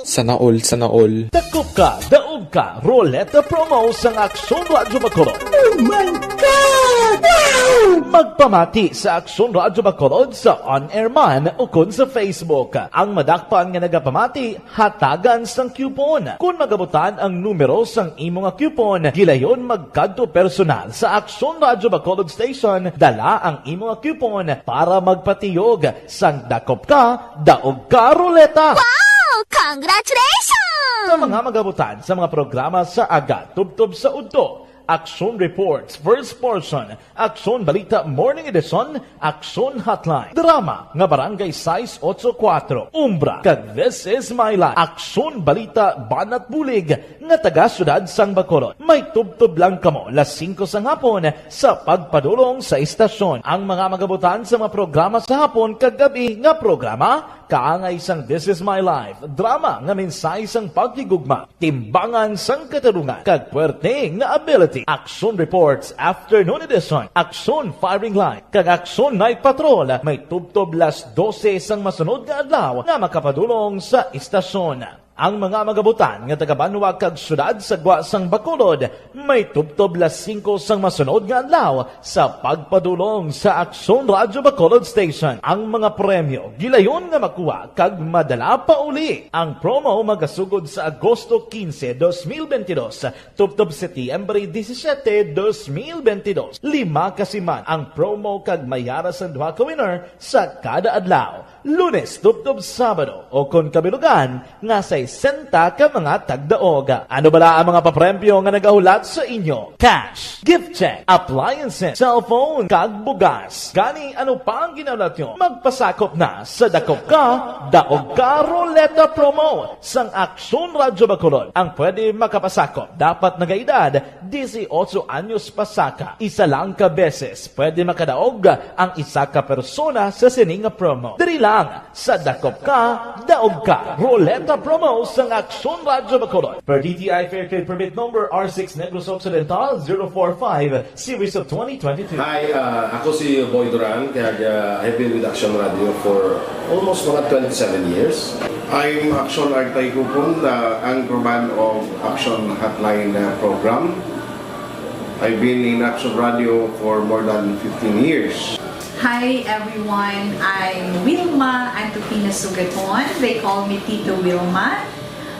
Sana all, sana all. Dakop ka, daog ka, Roleta Promo sang Aksyon Radyo Bacolod. Oh my God! Wow! Magpamati sa Aksyon Radyo Bacolod sa on-air man ukon sa Facebook. Ang madakpan nga nagapamati, hatagan sang coupon. Kon magabutan ang numero sang imo nga coupon, gilayon magkadto personal sa Aksyon Radyo Bacolod Station, dala ang imo nga coupon para magpatiyog sang dakop ka, daog ka, Roleta. Wow! Congratulations! Sa mga magabutan sa mga programa sa aga, tubtob sa udto, Aksyon Reports, First Portion, Aksyon Balita Morning Edition, Aksyon Hotline, drama nga Barangay sais ocho kuatro, Umbra, kag This Is My Life, Aksyon Balita Banat Bulig nga taga Siyudad sang Bacolod. May tubtob lang kamo las singko sang hapon sa pagpadulong sa istasyon. Ang mga magabutan sa mga programa sa hapon kag gab-i nga programa, kaangay sang This Is My Life, drama nga mensahe sang paghigugma, timbangan sang katarungan, kag puwerte nga ability. Aksyon Reports Afternoon Edition, Aksyon Firing Line, kag Aksyon Night Patrol may tubtob las dose sang masunod nga adlaw nga makapadulong sa istasyon. Ang mga magabutan nga taga-banwa kag syudad sa gwa sang Bacolod may tubtob las singko sang masunod nga adlaw sa pagpadulong sa Aksyon Radyo Bacolod Station. Ang mga premyo gilayon nga makuha kag madala pa uli. Ang promo magasugod sa Agosto quince, dos mil veintidós, tubtob Setyembre disisiete, dos mil veintidós. Lima ka siman ang promo kag may ara sang duha ka winner sa kada adlaw, Lunes tubtob Sabado, o kon kabilugan nga sesenta ka mga tagdaog. Ano bala ang mga papremyo nga nagahulat sa inyo? Cash, gift check, appliances, cellphone, kag bugas. Gani, ano pa ang ginahulat nyo? Magpasakop na sa Dakop Ka, Daog Ka Ruleta Promo sang Aksyon Radyo Bacolod. Ang pwede makapasakop dapat nagaedad dieciocho anyos pasaka. Isa lang ka beses pwede makadaog ang isa ka persona sa sini nga promo. Diri lang sa Dakop Ka, Daog Ka Ruleta Promo sang Aksyon Radyo Bacolod. Per D T I Fair Trade Permit Number R six Negros Occidental zero four five, Series of twenty twenty-two. Hi, uh, ako si Boy Duran, kaya uh, I've been with Action Radio for almost mga twenty-seven years. I'm Action Artay Kupon, uh, anchorman of Action Hotline uh, program. I've been in Action Radio for more than fifteen years. Hi everyone, I'm Wilma Antupina Sugaton. They call me Tito Wilma.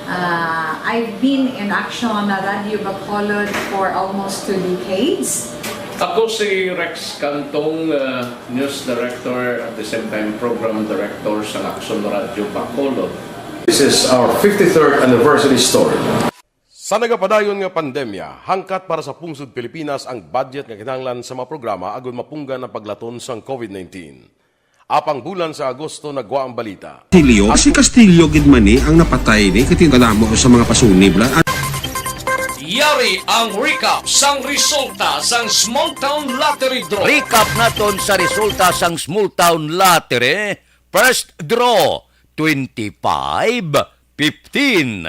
Uh, I've been in Action Radio Bacolod for almost two decades. Ako si Rex Cantong, uh, news director, at the same time program director sa Action Radio Bacolod. This is our fifty-third anniversary story. Sa nagapadayon nga pandemya, hangkat para sa pungsod Pilipinas ang budget nga kinahanglan sa mga programa agud mapunggan ang paglaton sang COVID nineteen. Apang bulan sa Agosto nagwa ang balita. Castillo, si Castillo gid man ni ang napatay ni, kay tinala mo sa mga pasunib la. Yari ang recap sang resulta sang Small Town Lottery Draw. Recap naton sa resulta sang Small Town Lottery. First draw, twenty-five, fifteen.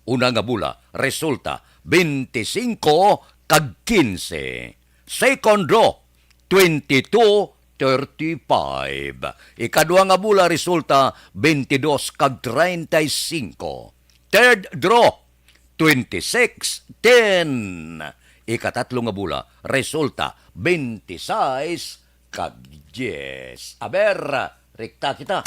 Una nga bula, resulta, twenty-five kag quince. Second draw, twenty-two, thirty-five. Ikadua nga bula, resulta, twenty-dos kag treinta y cinco. Third draw, twenty-six, ten. Ikatatlo nga bula, resulta, twenty-sais kag dies. Aber, rekta kita.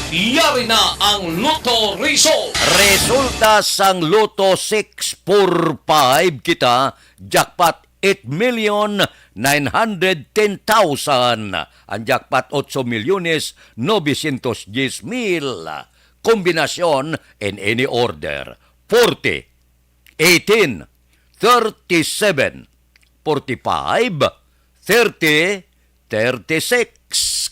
Yari na ang Lotto result. Resulta sang Lotto six four five kita, jackpot eight million nine hundred ten thousand. Ang jackpot, ocho milyones novecientos diez mil. Kombinasyon in any order, forty, eighteen, thirty-seven, forty-five, thirty, thirty-six.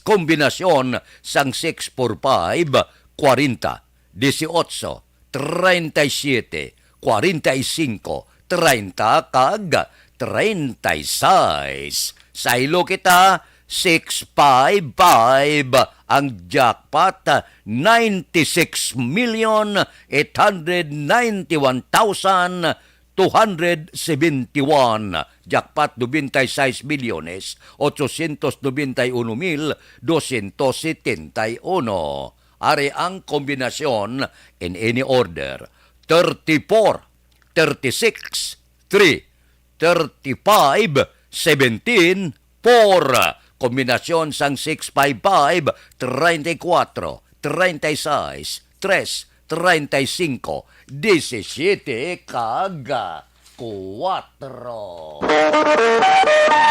Kombinasyon sang six four five, kwarenta, dieciocho, treinta y siete, kwarenta y cinco, treinta, kag treinta y seis. Saylo kita, six five five ang jackpot, ninety-six million eight hundred ninety-one thousand two hundred seventy-one. Jackpot, noventa y seis milyones ochocientos noventa y uno mil doscientos setenta y uno. Ari ang kombinasyon in any order: thirty-four, thirty-six, three, thirty-five, seventeen, four. Kombinasyon sang six five five, treinta y cuatro, treinta y seis, tres, treinta y cinco, diecisiete, kag kuwatro.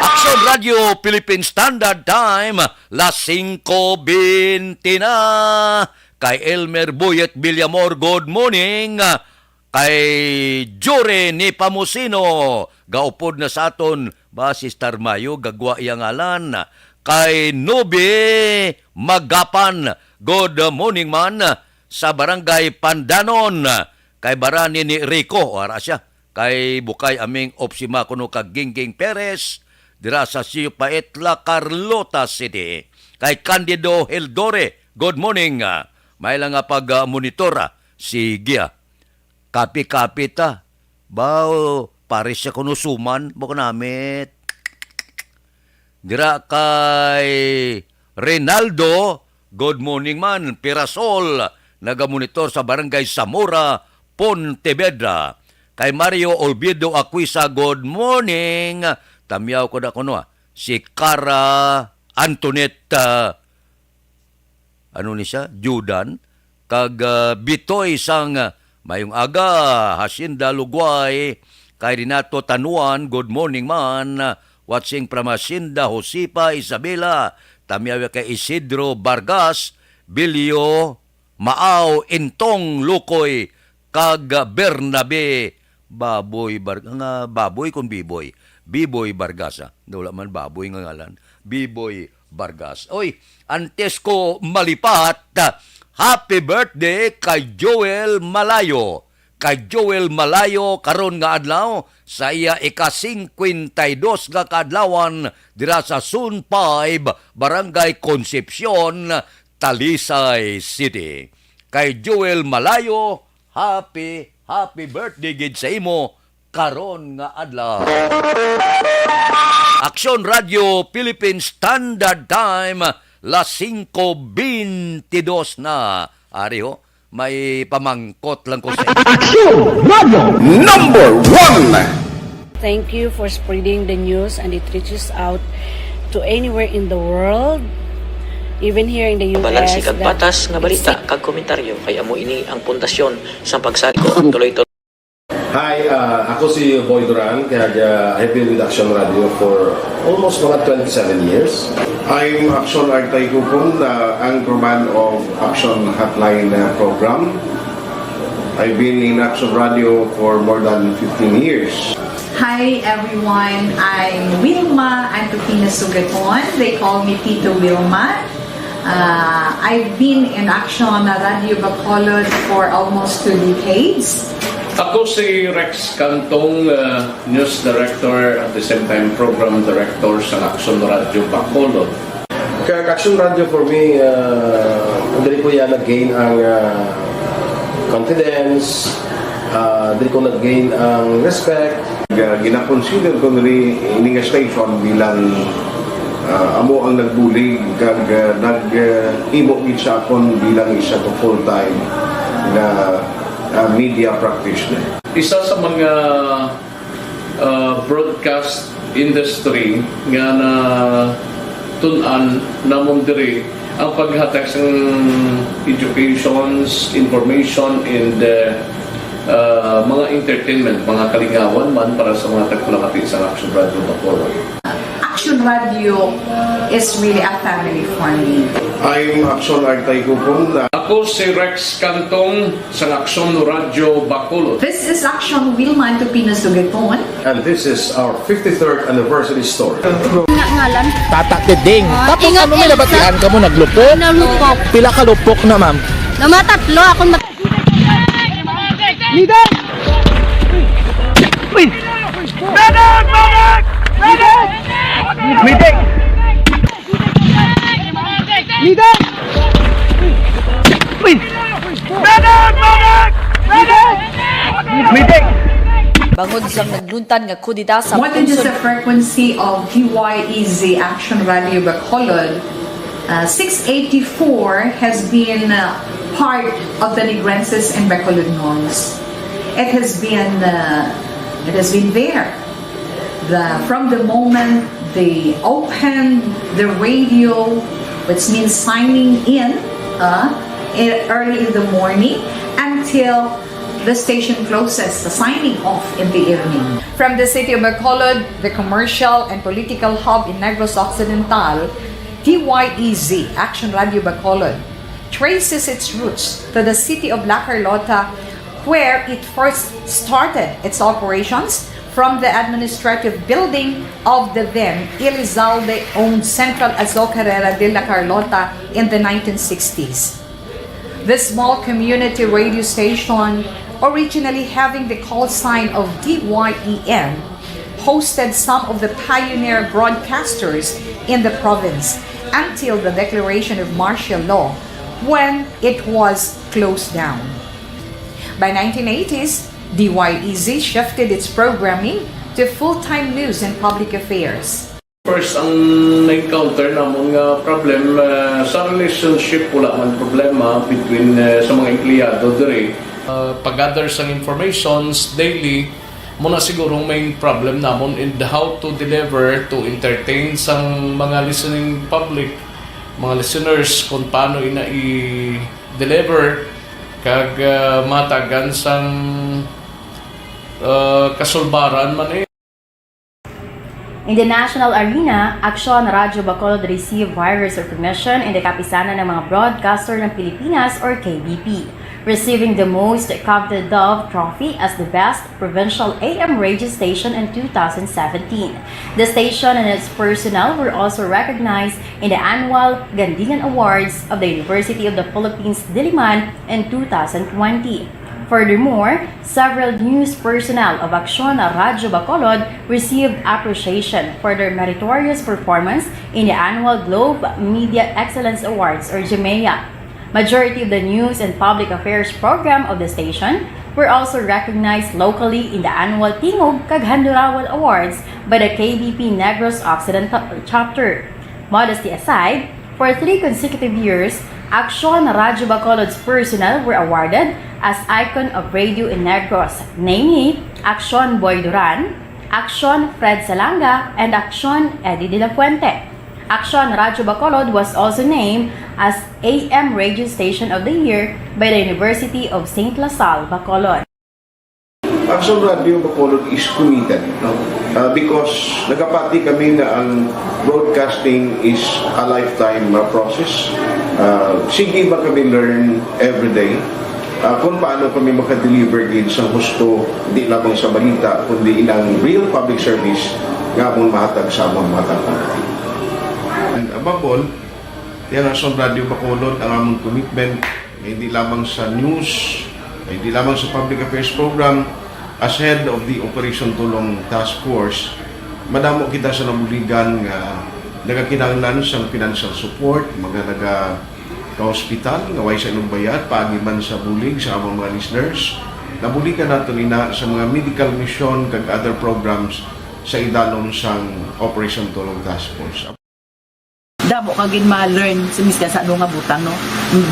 Action Radio Philippine Standard Time, las singko bente na. Kay Elmer Boyet Villamor, good morning. Kay Jure Nepomuceno, gaupod na sa aton, ba, Sister Mayo, gagwa iya ngalan. Kay Nobi Magapan, good morning man, sa Barangay Pandanon. Kay Barani ni Rico, wara siya. Kay Bukay Aming Opsima kuno kag Gingging Perez, dira sa Siupaetla, Carlota City. Kay Candido Hildore, good morning. May lang nga pag-monitor, ah. Sige, ah. Kapi-kapi ta. Bao, pares siya kuno suman, bako namit. Dira kay Rinaldo, good morning man, Pirasol, nagamonitor sa Barangay Zamora, Pontevedra. Kay Mario Olvido Aquisa, good morning. Tamyaw ko na kuno, ah. Si Cara Antoinette, ah, ano ni siya? Judan. Kag, ah, Bitoy sang, ah, Mayong Aga, Hacienda Lugway. Kay Renato Tanuan, good morning man. Watching from Hacienda Josefa Isabela. Tamyaw kay Isidro Vargas, Bilio Maaw, Intong Lukoy, kag Bernabe Baboy Bar-, nga Baboy kon Biboy? Biboy Vargas, ah. Wala man Baboy nga ngalan. Biboy Vargas. Oy, antes ko malipat, ah, happy birthday kay Joel Malayo. Kay Joel Malayo karon nga adlaw sa iya ika-singkwenta y dos nga kaadlawan dira sa Zone five, Barangay Concepcion, Talisay City. Kay Joel Malayo, happy, happy birthday gid sa imo karon nga adlaw. Aksyon Radio Philippine Standard Time, las singko beintidos na. Ari ho, may pamangkot lang ko sa inyo. Aksyon Radio Number One. Thank you for spreading the news and it reaches out to anywhere in the world, even here in the U S. Balanse kag patas nga balita kag komentaryo, kay amo ini ang pundasyon sang pagsalig ko. Tuloy-tuloy. Hi, ah, ako si Boy Duran, kag, ah, I've been with Action Radio for almost mga twenty-seven years. I'm Action Artay Kupon, the anchorman of Action Hotline, uh, program. I've been in Action Radio for more than fifteen years. Hi everyone, I'm Wilma Antupina Sugaton. They call me Tito Wilma. Uh, I've been in Action Radio Bacolod for almost two decades. Ako si Rex Cantong, uh, news director, at the same time program director sa Action Radio Bacolod. Kag Action Radio for me, uh, diri ko ya nag-gain ang, uh, confidence, uh, diri ko nag-gain ang respect. Ga-, gina-consider ko diri ini nga station bilang, uh, amo ang nagbulig kag, uh, nag, uh, himo gid sa akon bilang isa ka full-time nga, uh, media practitioner. Isa sa mga, uh, broadcast industry nga natun-an namon diri ang paghatag sang educations, information, and, uh, uh, mga entertainment, mga kalingawan man para sa mga tagpalamati sa Action Radio Bacolod. Action Radio is really a family for me. I'm Action Artay Kupon. Ako si Rex Cantong sang Action Radio Bacolod. This is Action Wilma Antupina Sugaton. And this is our fifty-third anniversary story. Nga ngalan? Tata Tiding. Ah, tapos ingat, ano may ingat. Nabatian ka mo, naglupok? Nalupok. Pila ka lupok na, ma'am? Namatatlo akong mat- Mida! Uy! Medic! Medic! Mida! Uy! Medic! Medic! Bangod sang nagluntad nga kudeta sa More than just the frequency of D Y E Z Action Radio Bacolod, uh, six eighty-four has been, uh, part of the Negrenses and Bacolodnos. It has been, uh, it has been there. The, from the moment they opened the radio, which means signing in, uh, e-, early in the morning, until the station closes, the signing off in the evening. From the city of Bacolod, the commercial and political hub in Negros Occidental, D Y E Z, Action Radio Bacolod, traces its roots to the city of La Carlota, where it first started its operations from the administrative building of the then Elizalde-owned Central Azocarera de La Carlota in the nineteen sixties. This small community radio station, originally having the call sign of D Y E N, hosted some of the pioneer broadcasters in the province until the declaration of martial law, when it was closed down. By nineteen eighties, D Y E Z shifted its programming to full-time news and public affairs. First, ang na-encounter namon nga problem, ah, sa relationship, wala man problema between, ah, sa mga empleyado diri. Ah, pag-gather sang informations daily, mo na siguro ang main problem namon, and how to deliver, to entertain sang mga listening public, mga listeners, kung paano ina i-deliver, kag, ah, matagan sang, ah, kasulbaran man eh. In the national arena, Aksyon Radyo Bacolod received various recognition in the Kapisanan ng mga Broadcaster ng Pilipinas or K B P, receiving the most coveted Dove Trophy as the best provincial A M radio station in two thousand seventeen. The station and its personnel were also recognized in the annual Gandingan Awards of the University of the Philippines Diliman in two thousand twenty. Furthermore, several news personnel of Aksyon Radyo Bacolod received appreciation for their meritorious performance in the annual Globe Media Excellence Awards or GMEA. Majority of the news and public affairs program of the station were also recognized locally in the annual Tingog kag Handurawal Awards by the K B P Negros Occidental Chapter. Modesty aside, for three consecutive years, Aksyon Radyo Bacolod's personnel were awarded as Icon of Radio in Negros, namely Aksyon Boy Duran, Aksyon Fred Salanga, and Aksyon Eddie de la Fuente. Aksyon Radyo Bacolod was also named as A M Radio Station of the Year by the University of Saint La Salle, Bacolod. Aksyon Radyo Bacolod is committed, no? Uh, because nagapati kami nga ang broadcasting is a lifetime uh, process. Uh, sige ba kami learn every day? Uh, kung paano kami makadeliver gid sa husto, di lamang sa balita, kundi inang real public service nga among mahatag sa among mga taga. And above all, yan ang Aksyon Radyo Bacolod, ang among commitment, hindi lamang sa news, hindi lamang sa public affairs program, as head of the Operation Tulong Task Force, madamo kita sa nabuligan nga nagakinahanglan sa financial support, mga naga ka-hospital nga way sa ilang bayad, paagi man sa bulig sa among mga listeners. Nabuligan nato nina sa mga medical mission kag other programs sa idalom sang Operation Tulong Task Force. Damo ka gid ma-learn sa miskan sa ano nga butang, no?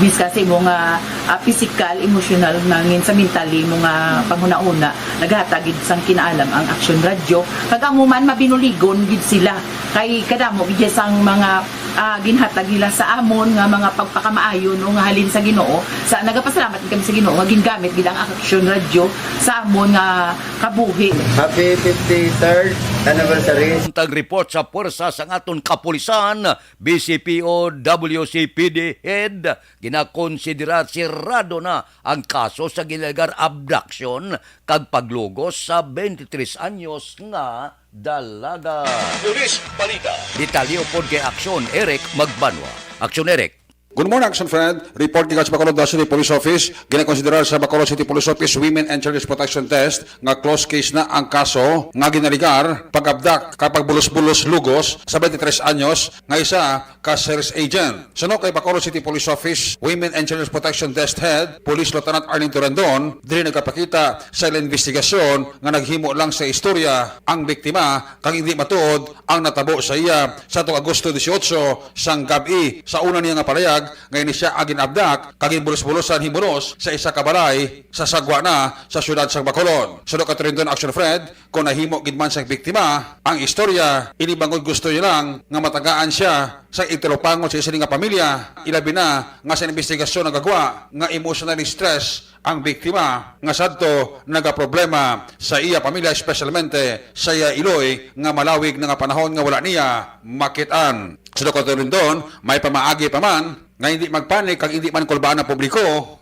Miskan sa imo nga ah, physical, emotional, nangin sa mentally mo nga panghunahuna, naghatag gid sang kinaalam ang Aksyon Radyo. Kag amo man mabinuligon gid sila kay kadamo gid sang mga ah, ginhatag nila sa amon nga mga pagpakamaayo, no, nga halin sa Ginoo. Sa nagapasalamat gid kami sa Ginoo nga gingamit gid ang Aksyon Radyo sa amon nga kabuhi. Happy fifty-third anniversary. Buntag report sa puwersa sang aton kapulisan, B C P O, W C P D head, ginakonsidera sirado na ang kaso sa ginalegar abduction kag paglugos sa twenty-three anyos nga dalaga. Pulis Balita. Detalye upod kay Aksyon Eric Magbanwa. Aksyon Eric. Good morning, Action Friend. Report gikan sa Bacolod City Police Office. Ginakonsiderar sa Bacolod City Police Office Women and Children's Protection Desk nga closed case na ang kaso nga ginalegar pag-abdak kag pagbulos-bulos lugos sa twenty-three anyos nga isa ka sales agent. Suno kay Bacolod City Police Office Women and Children's Protection Desk Head, Police Lieutenant Arlene Torendon, diri nagapakita sa ila investigasyon nga naghimo lang sa istorya ang biktima kag hindi matuod ang natabo sa iya sa tuig Agosto dieciocho sang gab-i. Sa una niya nga palayag nga ini siya ang ginabdak kag ginbulos-bulosan himunos sa isa ka balay sa Sagwa na sa siyudad sang Bacolod. Suno kay Torendon, Action Friend, kung nahimo gid man sang biktima ang istorya, ini bangod gusto niya lang nga matagaan siya sa igtalupangod sa isa nga pamilya, ilabi na nga sa investigasyon nagagwa nga emotional stress ang biktima nga sadto nagaproblema sa iya pamilya, espesyalmente sa iya iloy nga malawig na nga panahon nga wala niya makit-an. Suno kay Torendon, may pamaagi pa man nga hindi magpanik kag hindi man kulbaan ang publiko,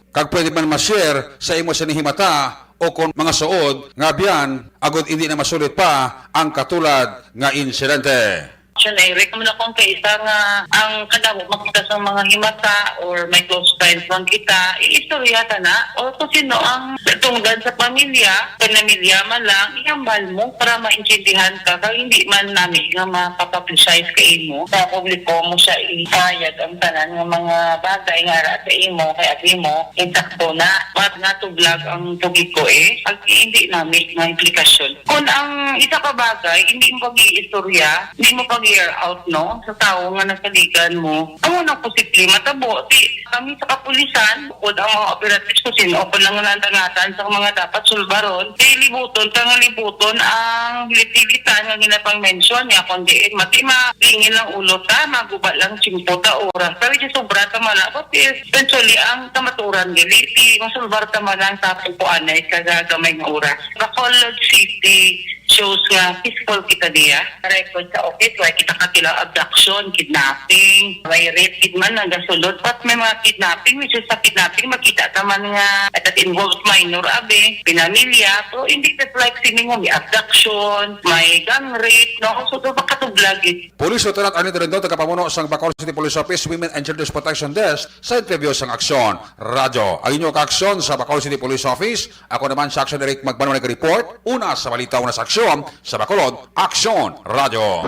kag pwede man ma-share sa imo sini himata o kon mga suod nga abyan agud hindi na masulit pa ang katulad nga insidente. Action Eric, mo na kung kaisa nga ang kadamo makita sa mga himata or may close friends man kita, iistorya ta na o kung sino ang tungdan sa pamilya, pamilya man lang, ihambal mo para maintindihan ka kag hindi man nami nga mapapublicize ka imo sa publiko mo siya ipahayag ang tanan nga mga bagay nga ara sa imo kay abi mo insakto na. Mat nga tublag ang tubig ko eh. Pag hindi nami nga implikasyon. Kung ang isa ka bagay, hindi mo pag-iistorya, hindi mo pag clear out, no, sa tawo nga nasaligan mo. Amo nang posible matabo. Di kami sa kapulisan, bukod ang mga operatives ko, sino ko lang nandangatan sa mga dapat sulbaron. Di libuton ka nga libuton ang hilitilitan nga ginapang-mention niya, kung diin, mati malingin ang ulo ta, maguba lang tiyempo ta, oras ta, which is sobra ta man. But eventually, ang kamaturan, dili, di masulbar ta man ang tapong kuanay sa gagamay nga oras. Bacolod City shows nga peaceful kita diya. Record sa office, wala kita kakilang abduction, kidnapping, may rape gid man nagasulod. But may mga kidnapping, which is sa kidnapping, makita ta man nga that involves minor, abi, pinamilya. Pero hindi just like sining mo, may abduction, may gang rape, no? So, do makatublag gid. Police Lieutenant Arnie Torendon, tagapamuno sang Bacolod City Police Office Women and Children's Protection Desk, sa interview sang Aksyon Radyo. Ang inyo kaaksyon sa Bacolod City Police Office, ako naman si Aksyon Eric Magbanwa nag-report. Una sa balita, una sa aksyon sa Bacolod, Aksyon Radyo.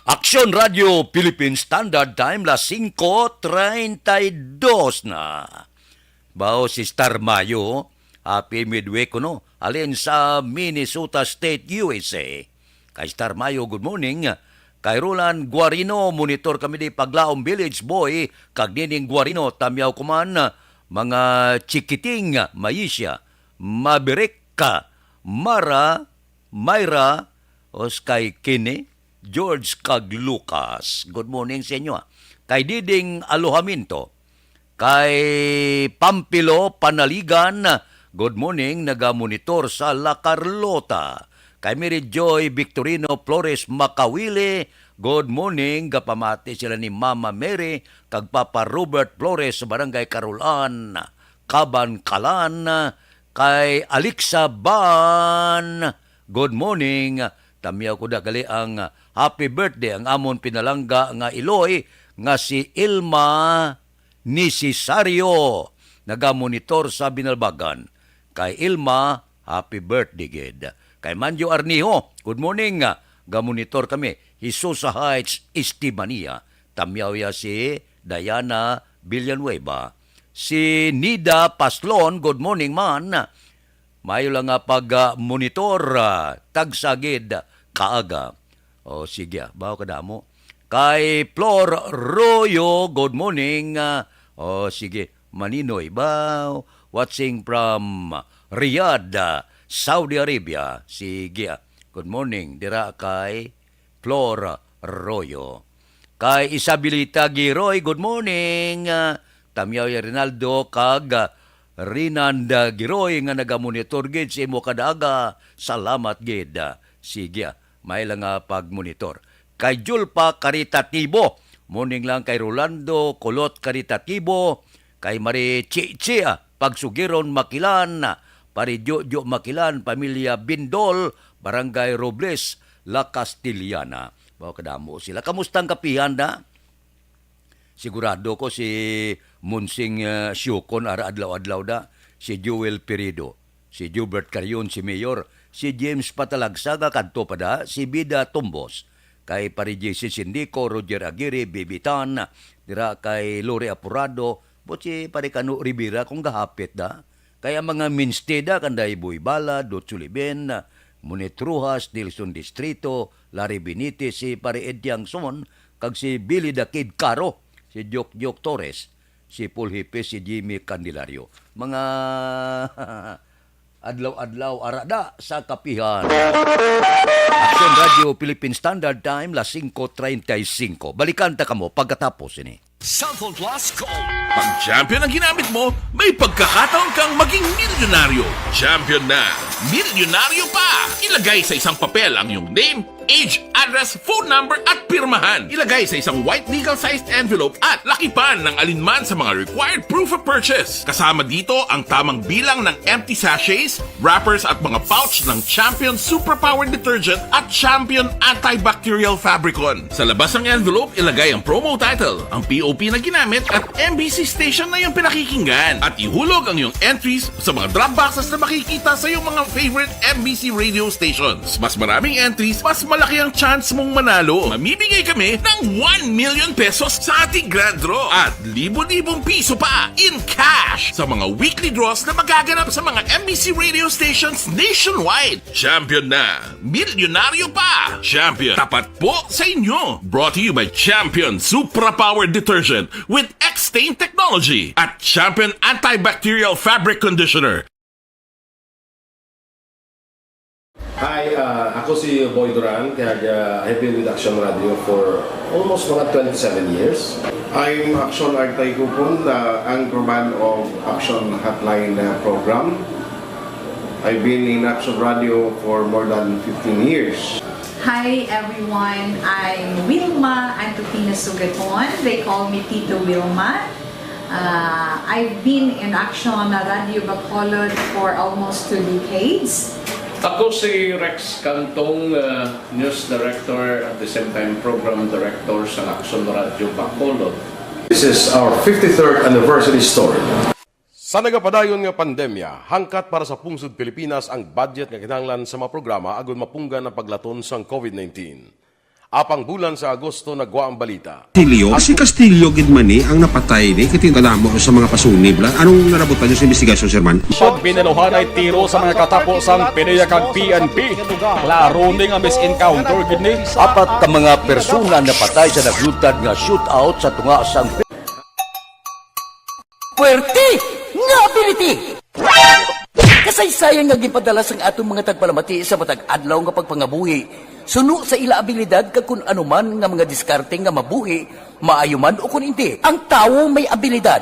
Aksyon Radyo Philippine Standard Time, las singko treinta y dos na. Bao si Star Mayo, happy midweek kuno, halin sa Minnesota State, U S A. Kay Star Mayo, good morning. Kay Roland Guarino, monitor kami di Paglaom Village Boy, kag Nining Guarino, tamyaw ko man, mga Chikiting, Maisya, Mabirik, Mara, Myra, Oskay Kini, George, kag Lucas. Good morning sa inyo, ah. Kay Diding Alojamiento, kay Pampilo Panaligan, good morning, nagamonitor sa La Carlota. Kay Mary Joy Victorino Flores Makawili, good morning, gapamati sila ni Mama Mary kag Papa Robert Flores sa Barangay Carolan, Kabankalan. Kay Alexa Ban, good morning. Tamyaw ko da gali ang happy birthday ang amon pinalangga nga iloy nga si Ilma Necesario, nagamonitor sa Binalbagan. Kay Ilma, happy birthday gid. Kay Manjo Arniho, good morning. Gamonitor kami. Hisusa Heights, Estebania. Tamyaw ya si Diana Villanueva. Si Nida Paslon, good morning man. Maayo lang nga pag-monitor, ah, tagsa gid kaaga. O, sige, ah, bawo kadamo. Kay Flor Royo, good morning. Ah, o, sige, Maninoy, baw, watching from Riyadh, ah, Saudi Arabia. Sige, ah, good morning dira kay Flor Royo. Kay Isabelita Giroy, good morning. Ah, tamyaw ya Rinaldo kag, ah, Rinanda Giroy nga nagamonitor gid sa imo kada aga. Salamat gid. Ah, sige, ah, may lang nga pagmonitor. Kay Julpa Caritativo, morning lang kay Rolando Kulot Caritativo, kay Mari Chichi, ah, Pagsugiron, Makilan, Pari Jojo Makilan, pamilya Bindol, Barangay Robles, La Castellana. Bawo kadamo sila. Kamusta ang kapihan na? Sigurado ko si Monsing, ah, Siukon ara adlaw-adlaw da, si Joel Perido, si Jubert Carion, si Mayor, si James Patalagsa nga kadto pa da, si Bida Tumbos, kay Pari J C Sindico, Roger Aguirre, Bibitan, dira kay Lori Apurado, but si Pari Kano Rivera kung gahapit da. Kay ang mga mainstay da, kanday Boy Bala, Dot Sulibin, Monet Rojas, Nelson Distrito, Larry Benitez, si Pari Ed Tiangson, kag si Billy the Kid Caro, si Jok Jok Torres, si Paul Hipes, si Jimmy Candelario. Mga adlaw-adlaw arada sa kapihan. Aksyon Radyo Philippine Standard Time, las singko treinta y cinco. Balikan ta kamo pagkatapos ini. Cellphone Plus Gold. Pag champion ang ginamit mo, may pagkakataon kang maging milyonaryo. Champion na, milyonaryo pa! Ilagay sa isang papel ang iyong name, age, address, phone number, at pirmahan. Ilagay sa isang white legal-sized envelope at lakipan ng alinman sa mga required proof of purchase. Kasama dito ang tamang bilang ng empty sachets, wrappers, at mga pouch ng Champion Superpower Detergent at Champion Antibacterial Fabricon. Sa labas ng envelope, ilagay ang promo title, ang P O P na ginamit, at M B C station na iyong pinakikinggan. At ihulog ang iyong entries sa mga drop boxes na makikita sa iyong mga favorite M B C radio stations. Mas maraming entries, mas malaki ang chance mong manalo. Mamimigay kami ng one million pesos sa ating grand draw at libo-libong piso pa in cash sa mga weekly draws na magaganap sa mga M B C radio stations nationwide. Champion na! Milyonaryo pa! Champion, tapat po sa inyo! Brought to you by Champion Supra Power Detergent with X-Stain Technology at Champion Antibacterial Fabric Conditioner. Hi, uh, ako si Boy Duran, kag uh, I've been with Action Radio for almost mga twenty-seven years. I'm Action Artay Kupon, uh, anchorman of Action Hotline uh, program. I've been in Action Radio for more than fifteen years. Hi everyone, I'm Wilma Antupina Sugaton. They call me Tito Wilma. Uh, I've been in Action Radio Bacolod for almost two decades. Ako si Rex Cantong, uh, News Director at the same time Program Director sa Action Radio Bacolod. This is our fifty-third anniversary story. Sa nagapadayon nga pandemya, hangkat para sa pungsod Pilipinas ang budget nga kinahanglan sa mga programa agud mapunggan ang paglaton sang COVID nineteen. Apang bulan sa Agosto nagwa ang balita. Castillo, si Castillo gid man ni ang napatay ni kay kadamo sa mga pasunib la. Anong narabutan niyo sa investigasyon, Sir Man? Pag binaluhanay tiro sa mga katapo sang PDEA kag P N P. Klaro ni nga mis-encounter gid ni. Apat ka mga persona napatay sa naglutad nga shootout sa tunga sang Puerte nga ability! Kasaysayan nga ginpadala sang atong mga tagpalamati sa matag adlaw nga pagpangabuhi suno sa ila abilidad kag kun ano man nga mga diskarte nga mabuhi, maayo man o kun indi. Ang tawo may abilidad.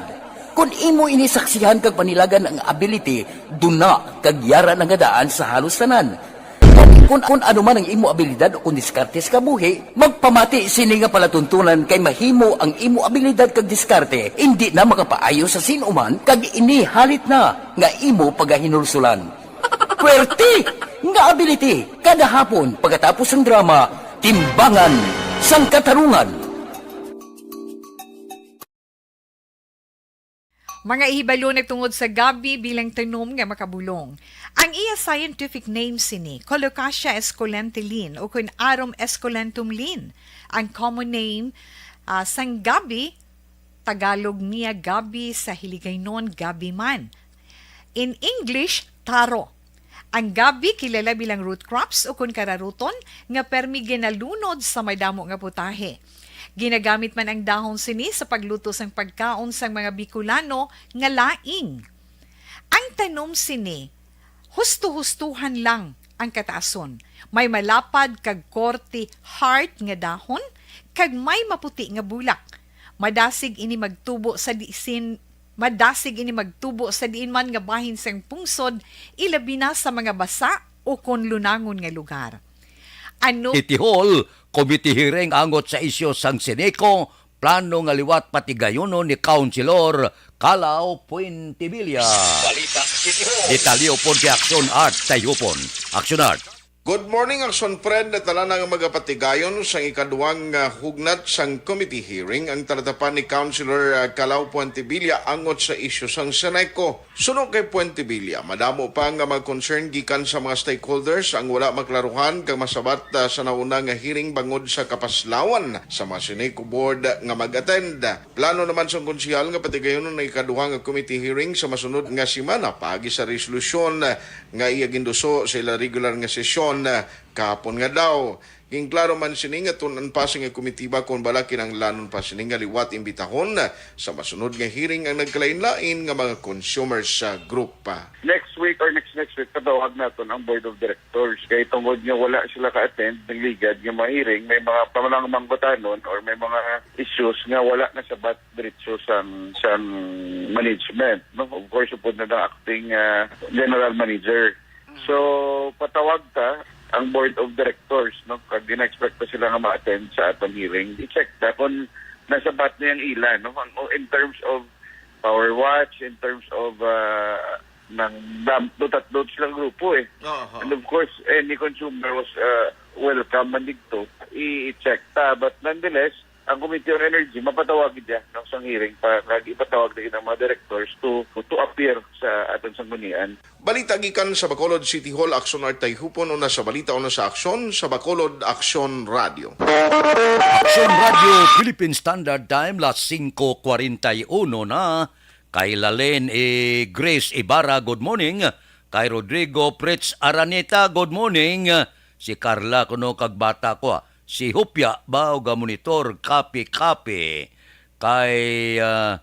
Kun imo ini saksihan kag panilagan ang ability, duna kag yara na nga daan sa halos tanan. Kun, kun ano man ang imo abilidad o kun diskarte sa kabuhi, magpamati sini nga palatuntunan kay mahimo ang imo abilidad kag diskarte indi na makapaayo sa sin-o man kag ini halit na nga imo pagahinulsulan. Puwerte nga ability kada hapon pagkatapos sang drama, Timbangan sang Katarungan. Mga hibalo nagtungod sa gabi bilang tanom nga makabulong. Ang iya scientific name sini, Colocasia esculenta Lin, ukon Arum esculentum Lin. Ang common name, ah, sang gabi, Tagalog niya gabi, sa Hiligaynon gabi man. In English, taro. Ang gabi kilala bilang root crops ukon kararuton nga permi ginalunod sa madamo nga putahe. Ginagamit man ang dahon sini sa pagluto sang pagkaon sang mga Bicolano nga laing. Ang tanom sini, husto-hustohan lang ang kataason. May malapad kag korte heart nga dahon kag may maputi nga bulak. Madasig ini magtubo sa disin Madasig ini magtubo sa diin man nga bahin sang pungsod, ilabi na sa mga basa o kon lunangon nga lugar. Ano City Hall, committee hearing angot sa isyu sang Ceneco, plano nga liwat patigayonon ni Councilor Calaw Puentevilla. Balita City Hall. Detalye upod kay Action Art Tayupon. Action Art. Good morning, Action Friend. Tanan nga magapatigayon sang ikaduhang, ah, hugnat sang committee hearing ang talatapan ni Councilor, ah, Calao Puentevilla angot sa isyu sang Ceneco. Suno kay Puentevilla, madamo pa nga mga concern gikan sa mga stakeholders ang wala maklaruhan kag masabat, ah, sa nauna nga hearing bangod sa kapaslawan sa mga Ceneco board nga mag-attend. Plano naman sang konsehal nga patigayonon ang ikaduha nga committee hearing sa masunod nga semana paagi sa resolusyon nga iya ginduso sa ila regular nga sesyon, ah, kahapon nga adlaw. Ginklaro man sini nga tun-an pa sing komitiba kon bala kinahanglanon pa sini nga liwat imbitahon sa masunod nga hearing ang nagkalain-lain nga mga consumers sa grupo. Next week or next next week, patawag naton ang Board of Directors. Kay tungod nga wala sila ka-attend ng ligad nga mga hearing, may mga pamalangbangkutanon or may mga issues nga wala nasabat diretso sang, sang management, no? Of course, upod na ang acting, ah, general manager. So, patawag ta ang board of directors, no? Kag gina-expect pa sila nga ma-attend sa aton hearing. I-check ta kung nasabat na ang ila, no? Ang, in terms of power watch, in terms of, ah, ng dam-, dutat-dut silang grupo, eh. And of course, any consumer was, ah, welcome man dito. I-check ta. But nonetheless, Ang Committee on Energy mapatawag gid yan, no, sa hearing pa, kag ipatawag na gid ang mga directors to, to appear sa atong sanggunian. Balita gikan sa Bacolod City Hall, Aksyon Artay Hupon, una sa balita, una sa aksyon, sa Bacolod Aksyon Radio. Aksyon Radio, Philippine Standard Time, las singko kwarenta y uno na. Kay Lalen, eh, Grace Ibarra, good morning. Kay Rodrigo Fritz Araneta, good morning. Si Carla kuno kag bata ko, ah. Si Hupya ba, o ga monitor, kape-kape. Kay, ah,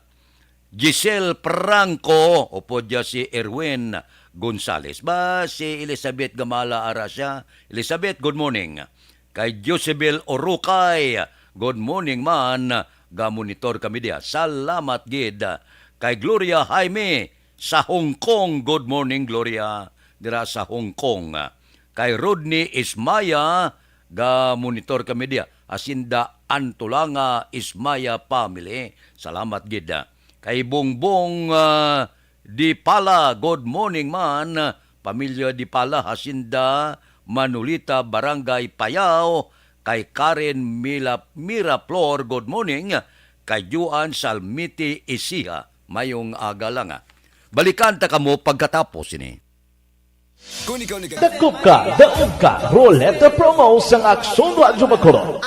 Giselle Franco, upod niya si Erwin Gonzales. Ba, si Elizabeth Gamala, ara siya. Elizabeth, good morning. Kay Josebel Orukay, good morning man. Ga-monitor kami diya. Salamat gid. Kay Gloria Jaime sa Hong Kong, good morning, Gloria, dira sa Hong Kong. Kay Rodney Ismaya, ga-monitor kami diya. Hacienda Antolanga, Ismaya family. Salamat gid. Kay Bongbong, ah, Di Pala, good morning man. Pamilya Di Pala, Hacienda Manolita, Barangay Payao. Kay Karen Mila-, Miraflor, good morning. Kay Juan Salmiti Isiha, mayong aga lang, ah. Balikan ta kamo pagkatapos ini. Kung ikaw nag- Dakop ka, daog ka, Roleta Promo sang Aksyon Radyo Bacolod.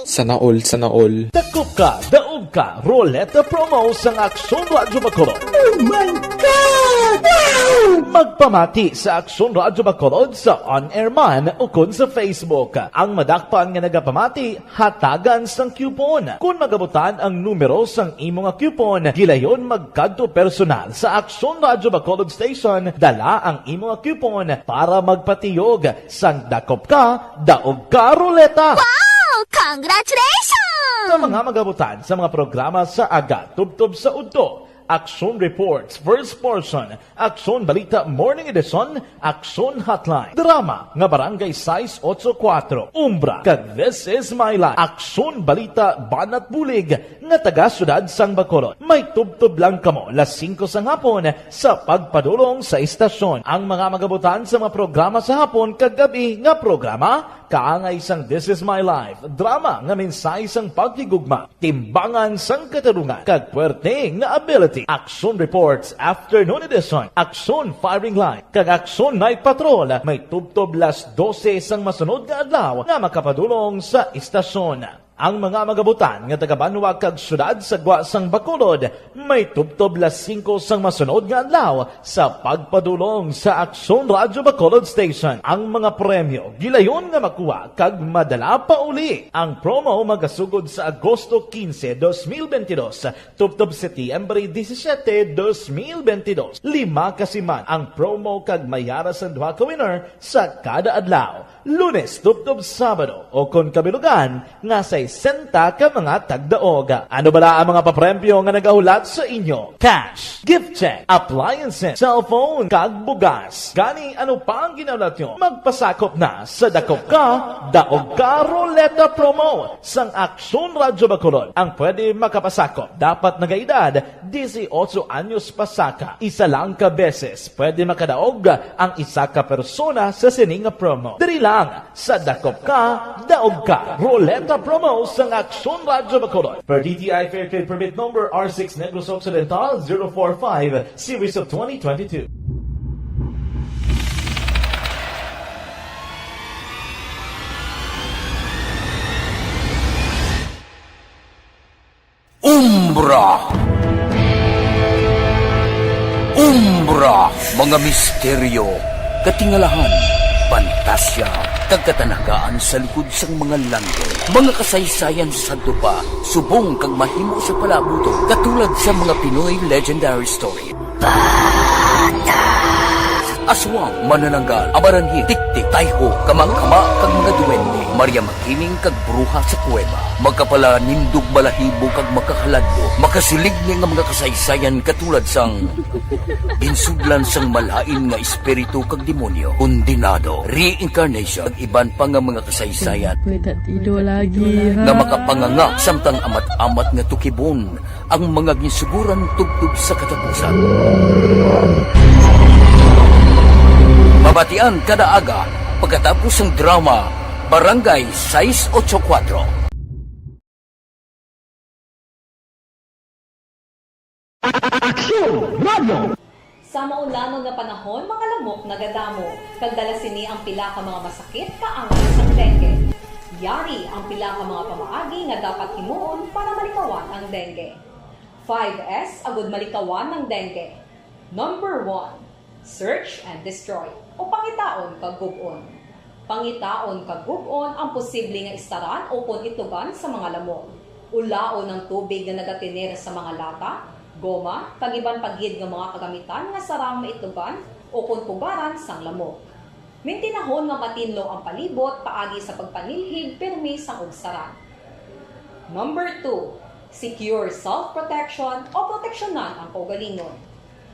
Sana all, sana all. Dakop ka, daog ka, Roleta Promo sang Aksyon Radyo Bacolod. Oh my God! Wow! Magpamati sa Aksyon Radyo Bacolod sa on-air man ukon sa Facebook. Ang madakpan nga nagapamati, hatagan sang coupon. Kon magabutan ang numero sang imo nga coupon, gilayon magkadto personal sa Aksyon Radyo Bacolod Station, dala ang imo nga coupon para magpatiyog sang Dakop Ka, Daog Ka Roleta. Wow! Congratulations! Sa mga magabutan sa mga programa sa aga tubtob sa udto, Aksyon Reports, first portion, Aksyon Balita Morning Edition, Aksyon Hotline, drama nga Barangay sais ocho kuwatro, Umbra, kag This Is My Life, Aksyon Balita Banat Bulig nga taga Siyudad sang Bacolod. May tubtob lang kamo las singko sang hapon sa pagpadulong sa istasyon. Ang mga magabutan sa mga programa sa hapon kag gab-i nga programa, kaangay sang This Is My Life, drama nga mensahe sang paghigugma, timbangan sang katarungan, kag puwerte nga ability. Aksyon Reports Afternoon Edition, Aksyon Firing Line, kag Aksyon Night Patrol may tubtob las dose sang masunod nga adlaw nga makapadulong sa istasyon. Ang mga magabutan nga taga-banwa kag siyudad sa gwa sang Bacolod may tubtob las singko sang masunod nga adlaw sa pagpadulong sa Aksyon Radyo Bacolod Station. Ang mga premyo gilayon nga makuha kag madala pa uli. Ang promo magasugod sa Agosto quince, dos mil veintidós, tubtob Setyembre disisiete, dos mil veintidós. Lima ka siman ang promo kag may ara sang duha ka winner sa kada adlaw, Lunes tubtob Sabado, o kon kabilugan nga sesenta ka mga tagdaog. Ano bala ang mga papremyo nga nagahulat sa inyo? Cash, gift check, appliances, cellphone, kag bugas. Gani, ano pa ang ginahulat nyo? Magpasakop na sa Dakop Ka, Daog Ka Roleta Promo sang Aksyon Radyo Bacolod. Ang pwede makapasakop dapat nagaedad dieciocho anyos pasaka. Isa lang ka beses pwede makadaog ang isa ka persona sa sini nga promo. Diri lang sa Dakop Ka, Daog Ka Roleta Promo sang Aksyon Radyo Bacolod. Per D T I Fair Trade Permit Number R six Negros Occidental, zero four five, Series of twenty twenty-two. Umbra. Umbra, mga misteryo, katingalahan, pantasya, kag katanagaan sa likod sang mga landong. Mga kasaysayan sa sadto pa, subong kag mahimo sa palabuton, katulad sa mga Pinoy legendary story. Aswang, manananggal, amaranhil, tiktik, tayho, kamakama, kag mga duwende. Maria Makiling kag Bruha sa Kuweba. Makapalanindog, balahibo, kag makahaladlok. Makasiling ni nga mga kasaysayan katulad sang ginsudlan sang malain nga espiritu kag demonyo. Kondenado, reincarnation, kag iban pa nga mga kasaysayan Pwede tido lagi, ha? nga makapanganga samtang amat-amat nga tukibon ang mga ginsuguran tubtob sa katapusan. Mabatian kada aga pagkatapos sang drama Barangay sais ocho kuwatro. Aksyon Radio! Sa maulanon nga panahon, mga lamok nagadamo, kag dala sini ang pila ka mga masakit kaangay sang dengue. Yari ang pila ka mga pamaagi nga dapat himuon para malikawan ang dengue. Five S agud malikawan ang dengue. Number one, search and destroy, o pangitaon kag gub-on. Pangitaon kag gub-on ang posible nga istaran ukon itlugan sa mga lamok. Ulaon ang tubig nga nagatener sa mga lata, goma, kag iban pa gid nga mga kagamitan nga sarang maitlugan ukon pugaran sang lamok. Mintinahon nga matinlo ang palibot paagi sa pagpanilhig pirmi sang ugsaran. Number two, secure self-protection o proteksyonan ang kaugalingon.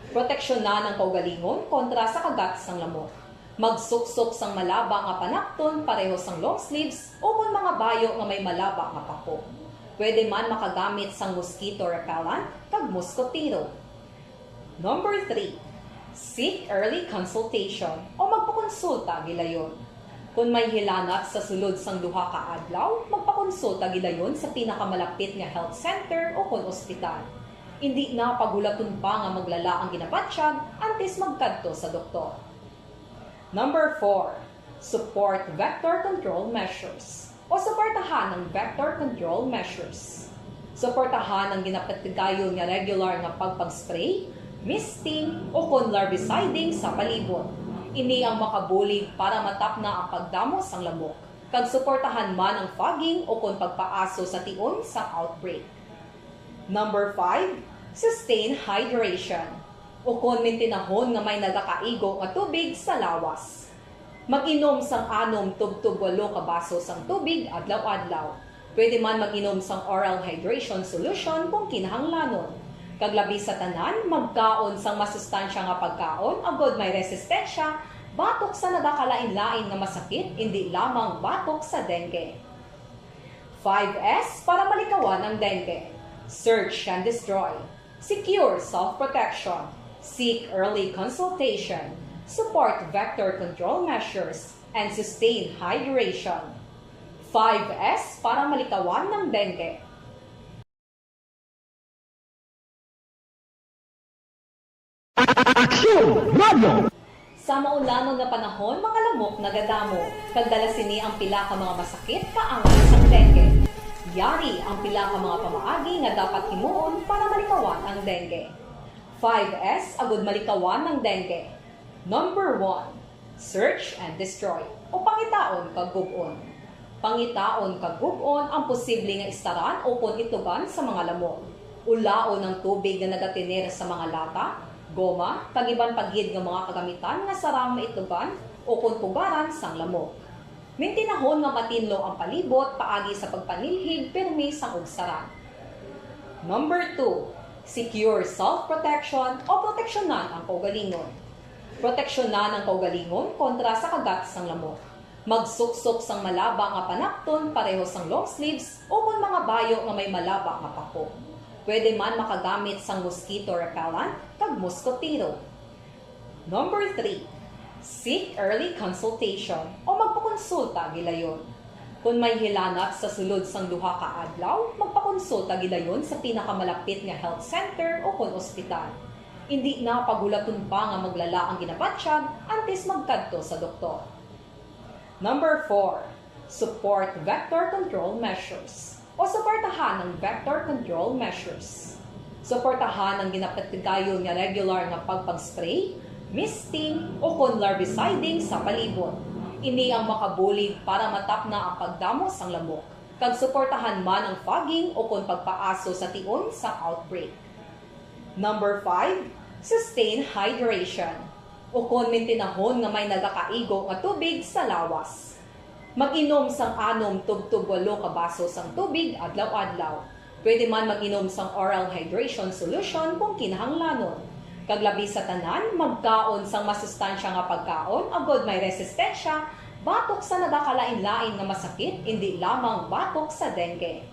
Proteksyonan ang kaugalingon kontra sa kagat sang lamok. Magsuksok sang malaba nga panakton pareho sang long sleeves ukon mga bayo nga may malaba nga pako. Pwede man makagamit sang mosquito repellent kag moskotero. Number three, seek early consultation o magpakonsulta gilayon. Kon may hilanat sa sulod sang duha ka adlaw, magpakonsulta gilayon sa pinakamalapit nga health center ukon ospital. Indi na paghulaton pa nga maglala ang ginabatyag antes magkadto sa doktor. Number four, support vector control measures o suportahan ang vector control measures. Suportahan ang ginapatigayon nga regular nga pagpag-spray, misting, ukon larviciding sa palibot. Ini ang makabulig para matapna ang pagdamo sang lamok, kag suportahan man ang fogging ukon pagpaaso sa tion sang outbreak. Number five, sustain hydration, ukon mintinahon nga may nagakaigo nga tubig sa lawas. Mag-inom sang anom tubtob walo ka baso sang tubig adlaw-adlaw. Pwede man mag-inom sang oral hydration solution kung kinahanglanon. Kag labi sa tanan, magkaon sang masustansya nga pagkaon agod may resistensya batok sa nagakalain-lain nga masakit, indi lamang batok sa dengue. Five S para malikawan ang dengue. Search and destroy. Secure self-protection. Seek early consultation. Support vector control measures and sustain hydration. Five S para malikawan ang dengue. Aksyon Radio! Sa maulanon nga panahon, mga lamok nagadamo, kag dala sini ang pila ka mga masakit kaangay sang dengue. Yari ang pila ka mga pamaagi nga dapat himuon para malikawan ang dengue. Five S agud malikawan ang dengue. Number one, search and destroy, o pangitaon kag gub-on. Pangitaon kag gub-on ang posible nga istaran ukon itlugan sa mga lamok. Ulaon ang tubig nga nagatener sa mga lata, goma, kag iban pa gid nga mga kagamitan nga sarang maitlugan ukon pugaran sang lamok. Mintinahon nga matinlo ang palibot paagi sa pagpanilhig pirmi sang ugsaran. Number two, secure self-protection o proteksyonan ang kaugalingon. Proteksyonan ang kaugalingon kontra sa kagat sang lamok. Magsuksok sang malaba nga panakton pareho sang long sleeves ukon mga bayo nga may malaba nga pako. Pwede man makagamit sang mosquito repellent kag moskotero. Number three, seek early consultation o magpakonsulta gilayon. Kon may hilanat sa sulod sang duha ka adlaw, magpakonsulta gilayon sa pinakamalapit nga health center ukon ospital. Indi na paghulaton pa nga maglala ang ginabatyag antes magkadto sa doktor. Number four, support vector control measures o suportahan ang vector control measures. Suportahan ang ginapatigayon nga regular nga pagpag-spray, misting, ukon larviciding sa palibot. Ini ang makabulig para matapna ang pagdamo sang lamok, kag suportahan man ang fogging ukon pagpaaso sa tion sang outbreak. Number five, sustain hydration, ukon mintinahon nga may nagakaigo nga tubig sa lawas. Mag-inom sang anom tubtob walo ka baso sang tubig adlaw-adlaw. Pwede man mag-inom sang oral hydration solution kung kinahanglanon. Kag labi sa tanan, magkaon sang masustansya nga pagkaon agod may resistensya batok sa nagakalain-lain nga masakit, indi lamang batok sa dengue.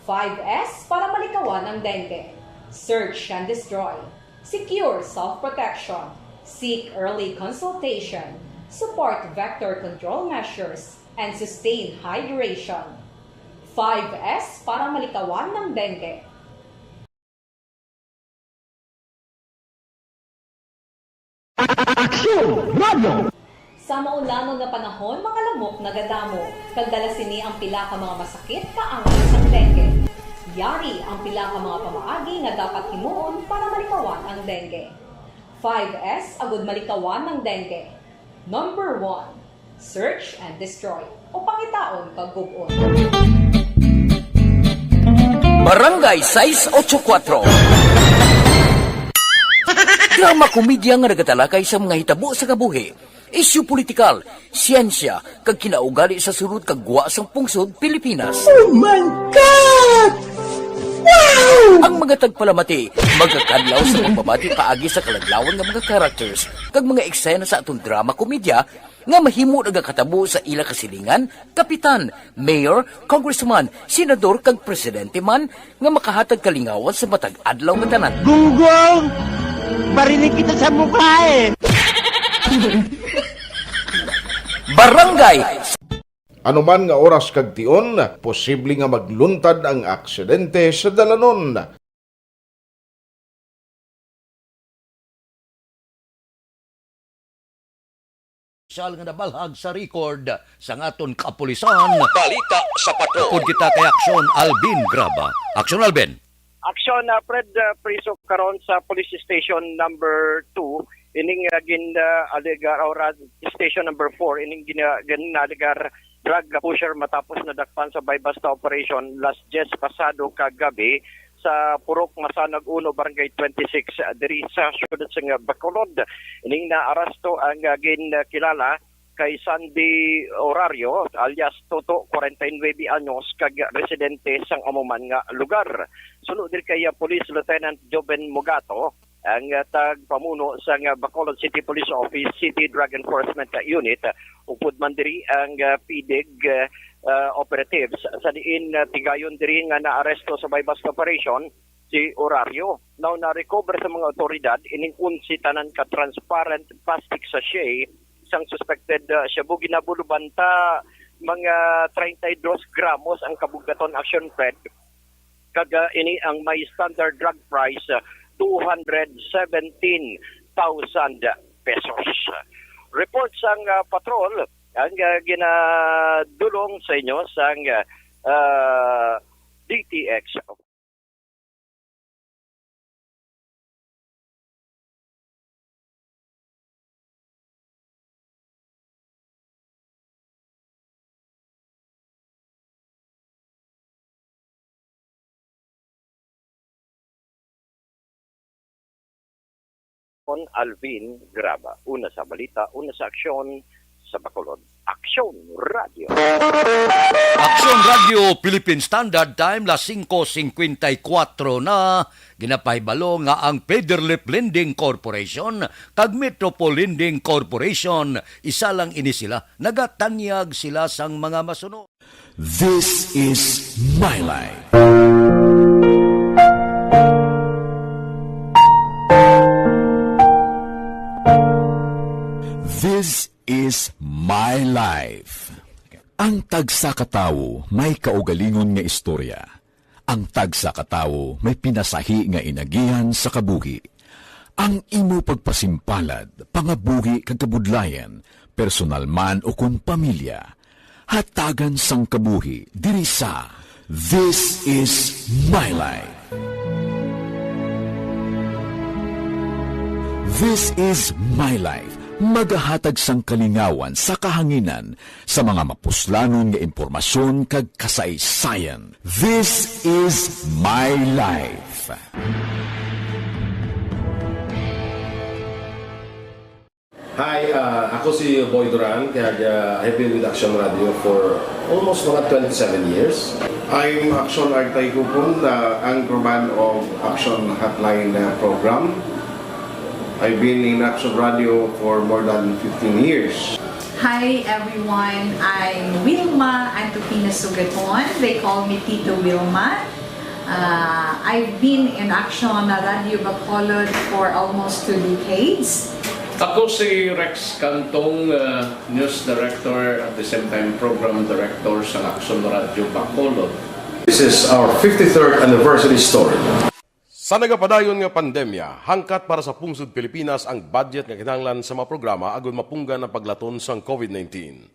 Five S para malikawan ang dengue. Search and destroy. Secure self-protection. Seek early consultation. Support vector control measures and sustain hydration. Five S para malikawan ang dengue. Aksyon Radio! Sa maulangon nga panahon, mga lamok nagadamo, kag dala sini ang pila ka mga masakit kaangay sang dengue. Yari ang pila ka mga pamaagi nga dapat himuon para malikawan ang dengue. Five S agud malikawan ang dengue. Number one, search and destroy, o pangitaon kag gub-on. Barangay sais ocho kuwatro. Drama komedya nga nagatalakay sa mga hitabo sa kabuhi, isyu politikal, siyensya, kag kinaugali sa sulod kag gwa sang pungsod Pilipinas. Oh my God! Wow! Ang mga tagpalamati magakadlaw sa pagbabati paagi sa kaladlawan nga mga characters kag mga eksena sa aton drama komedya nga mahimo nagakatabo sa ila kasilingan, kapitan, mayor, congressman, senador, kag presidente man nga makahatag kalingawan sa matag adlaw nga tanan. Gunggong! Barinig kita sa mukha eh! Barangay Ano man nga oras kag tion, posible nga magluntad ang aksidente sa dalanon. Siya nga nabalhag sa record sang aton kapulisan. Balita sa Patrol. Upod kita kay Aksyon Alvin Graba. Aksyon, ah, Fred, ah, priso karon sa Police Station Number Two, ining, ah, gin, ah, alegar, or, ah, Station Number Four, ining gina-, gin-alegar drug pusher matapos nadakpan sa buy-bust operation last Diyes pasado kagabi sa Purok Masanag Uno, Barangay Twenty-six, ah, diri sa siyudad sang Bacolod. Ining naaresto ang, ah, ginkilala kay Sandy Orario, alias Toto, kwarenta y nuebe anyos, kag residente sang amo man nga lugar. Suno diri kay, ah, Police Lieutenant Joven Mugato, ang, ah, tagpamuno sang, ah, Bacolod City Police Office City Drug Enforcement, ah, Unit, ah, upod man diri ang, ah, PDEG, ah, ah, operatives. Sa diin, ah, tigayon diri nga naaresto sa buy-bust operation si Orario. Now, na-recover sa mga awtoridad ining onse tanan ka transparent plastic sachet sang suspected, ah, shabu. Ginabuluban ta mga treinta y dos gramos ang kabugaton, Aksyon Fred, kag, ah, ini ang may standard drug price, ah, two hundred seventeen thousand pesos. Report sang, ah, patrol ang, ah, ginadulong sa inyo sang, ah, ah, D T X. Kon Alvin Graba, una sa balita, una sa aksyon sa Bacolod. Aksyon Radio. Aksyon Radio, Philippine Standard Time, las singko singkwenta y kuwatro na. Ginapahibalo nga ang Federlip Lending Corporation kag Metropol Lending Corporation, isa lang ini sila. Nagatanyag sila sang mga masuno. This is my life. This is my life. Ang tagsa ka tawo may kaugalingon nga istorya. Ang tagsa ka tawo may pinasahi nga inagihan sa kabuhi. Ang imo pagpasimpalad, pangabuhi kag kabudlayan, personal man o kon pamilya, hatagan sang kabuhi diri sa This Is My Life. This Is My Life, magahatag sang kalingawan sa kahanginan sa mga mapuslanon nga impormasyon kag kasaysayan. This Is My Life. Hi, ah, ako si Boy Duran, kag, ah, I've been with Action Radio for almost mga twenty-seven years. I'm Action Artay Kupon, the anchorman of Action Hotline, uh, program. I've been in Action Radio for more than fifteen years. Hi everyone, I'm Wilma Antupina Sugaton. They call me Tito Wilma. Uh, I've been in Action Radio Bacolod for almost two decades. Ako si Rex Cantong, uh, news director, at the same time program director sa Action Radio Bacolod. This is our fifty-third anniversary story. Sa nagapadayon nga pandemya, hangkat para sa pungsod Pilipinas ang budget nga kinahanglan sa mga programa agud mapunggan ang paglaton sang covid nineteen.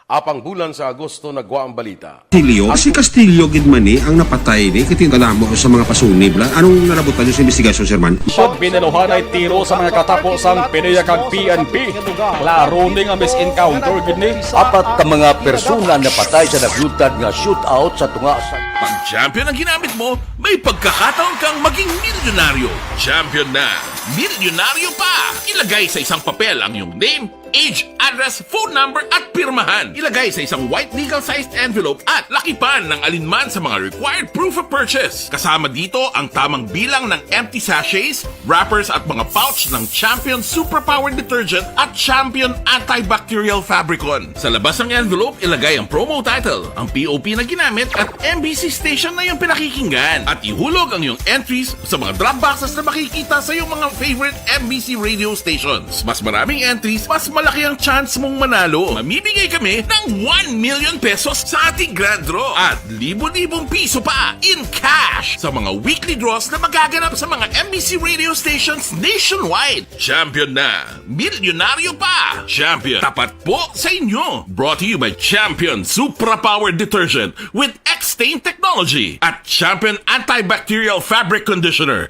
Apang bulan sa Agosto nagwa ang balita. Castillo, si Castillo gid man ni ang napatay ni, kay tinadamo sa mga pasunib la. Anong nalabutan niyo sa investigasyon, Sir Man? Siya binaluhanay tiro sa mga katapo sang PDEA kag P N P. Klaro ni nga misencounter gid ni. Apat ka mga persona napatay sa naglutad nga shootout sa tunga sa Pag champion ang ginamit mo, may pagkakataon kang maging milyonaryo. Champion na, milyonaryo pa! Ilagay sa isang papel ang iyong name, age, address, phone number, at pirmahan. Ilagay sa isang white legal-sized envelope at lakipan ng alinman sa mga required proof of purchase. Kasama dito ang tamang bilang ng empty sachets, wrappers, at mga pouch ng Champion Superpower Detergent at Champion Antibacterial Fabricon. Sa labas ng envelope, ilagay ang promo title, ang P O P na ginamit, at M B C station na iyong pinakikinggan. At ihulog ang iyong entries sa mga drop boxes na makikita sa iyong mga favorite M B C radio stations. Mas maraming entries, mas malaki ang chance mong manalo. Mamimigay kami ng one million pesos sa ating grand draw at libo-libong piso pa in cash sa mga weekly draws na magaganap sa mga M B C radio stations nationwide. Champion na! Milyonaryo pa! Champion, tapat po sa inyo! Brought to you by Champion Supra Power Detergent with X-Stain Technology at Champion Antibacterial Fabric Conditioner.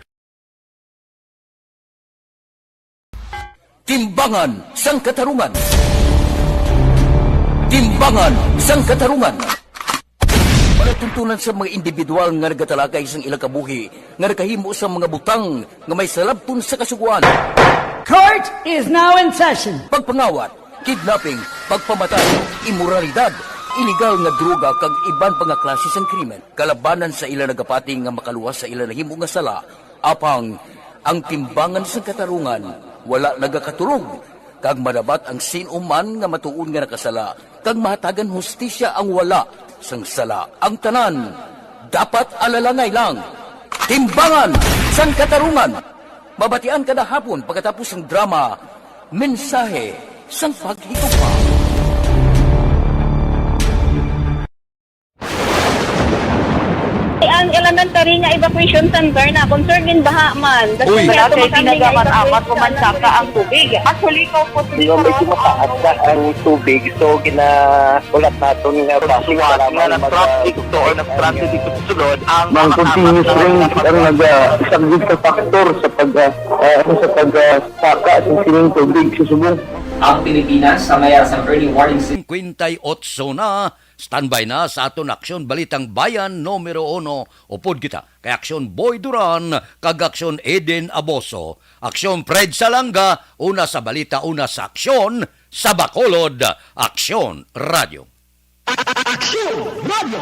Timbangan sang Katarungan. Timbangan sang Katarungan. Palatuntunan sa mga individual nga nagatalakay sang ilang kabuhi nga nakahimo sa mga butang nga may salabton sa kasugoan. Court is now in session. Pagpangawat, kidnapping, pagpamatay, imoralidad, iligal nga droga kag iban pa nga klase sang krimen. Kalabanan sa ila nagapati nga makaluwas sa ila nahimo nga sala, apang ang timbangan sang katarungan wala nagakatulog, kag madabat ang sin-o man nga matuod nga nakasala, kag mahatagan hustisya ang wala sang sala. Ang tanan dapat alalangay lang. Timbangan sang Katarungan. Mabatian kada hapon pagkatapos sang drama, Mensahe sang Paghigugma. Ang elementary nga evacuation center na, concern gid baha man. Uy. Kasi wala kay kami nga tinaga man, evacuation amat ko man center. Saka ang tubig. Actually, ikaw po, di ba, medyo mataas na ang tubig. So, gina-, ulat naton nga basic para na nag-transit to or nag-transit dito sa sulod, ang mga continuous rain ang nag-, ah, isang gid ka factor sa pag, ah, ah, ano, sa pag, ah, saka sa sining tubig sa subong. Ang Pilipinas sa maya sa early warning system. Kwenta y otso na, standby na sa aton Aksyon Balitang Bayan numero uno. Upod kita kay Aksyon Boy Duran kag Aksyon Eden Aboso. Aksyon Fred Salanga, una sa balita, una sa aksyon, sa Bacolod, Aksyon Radio. Aksyon Radio.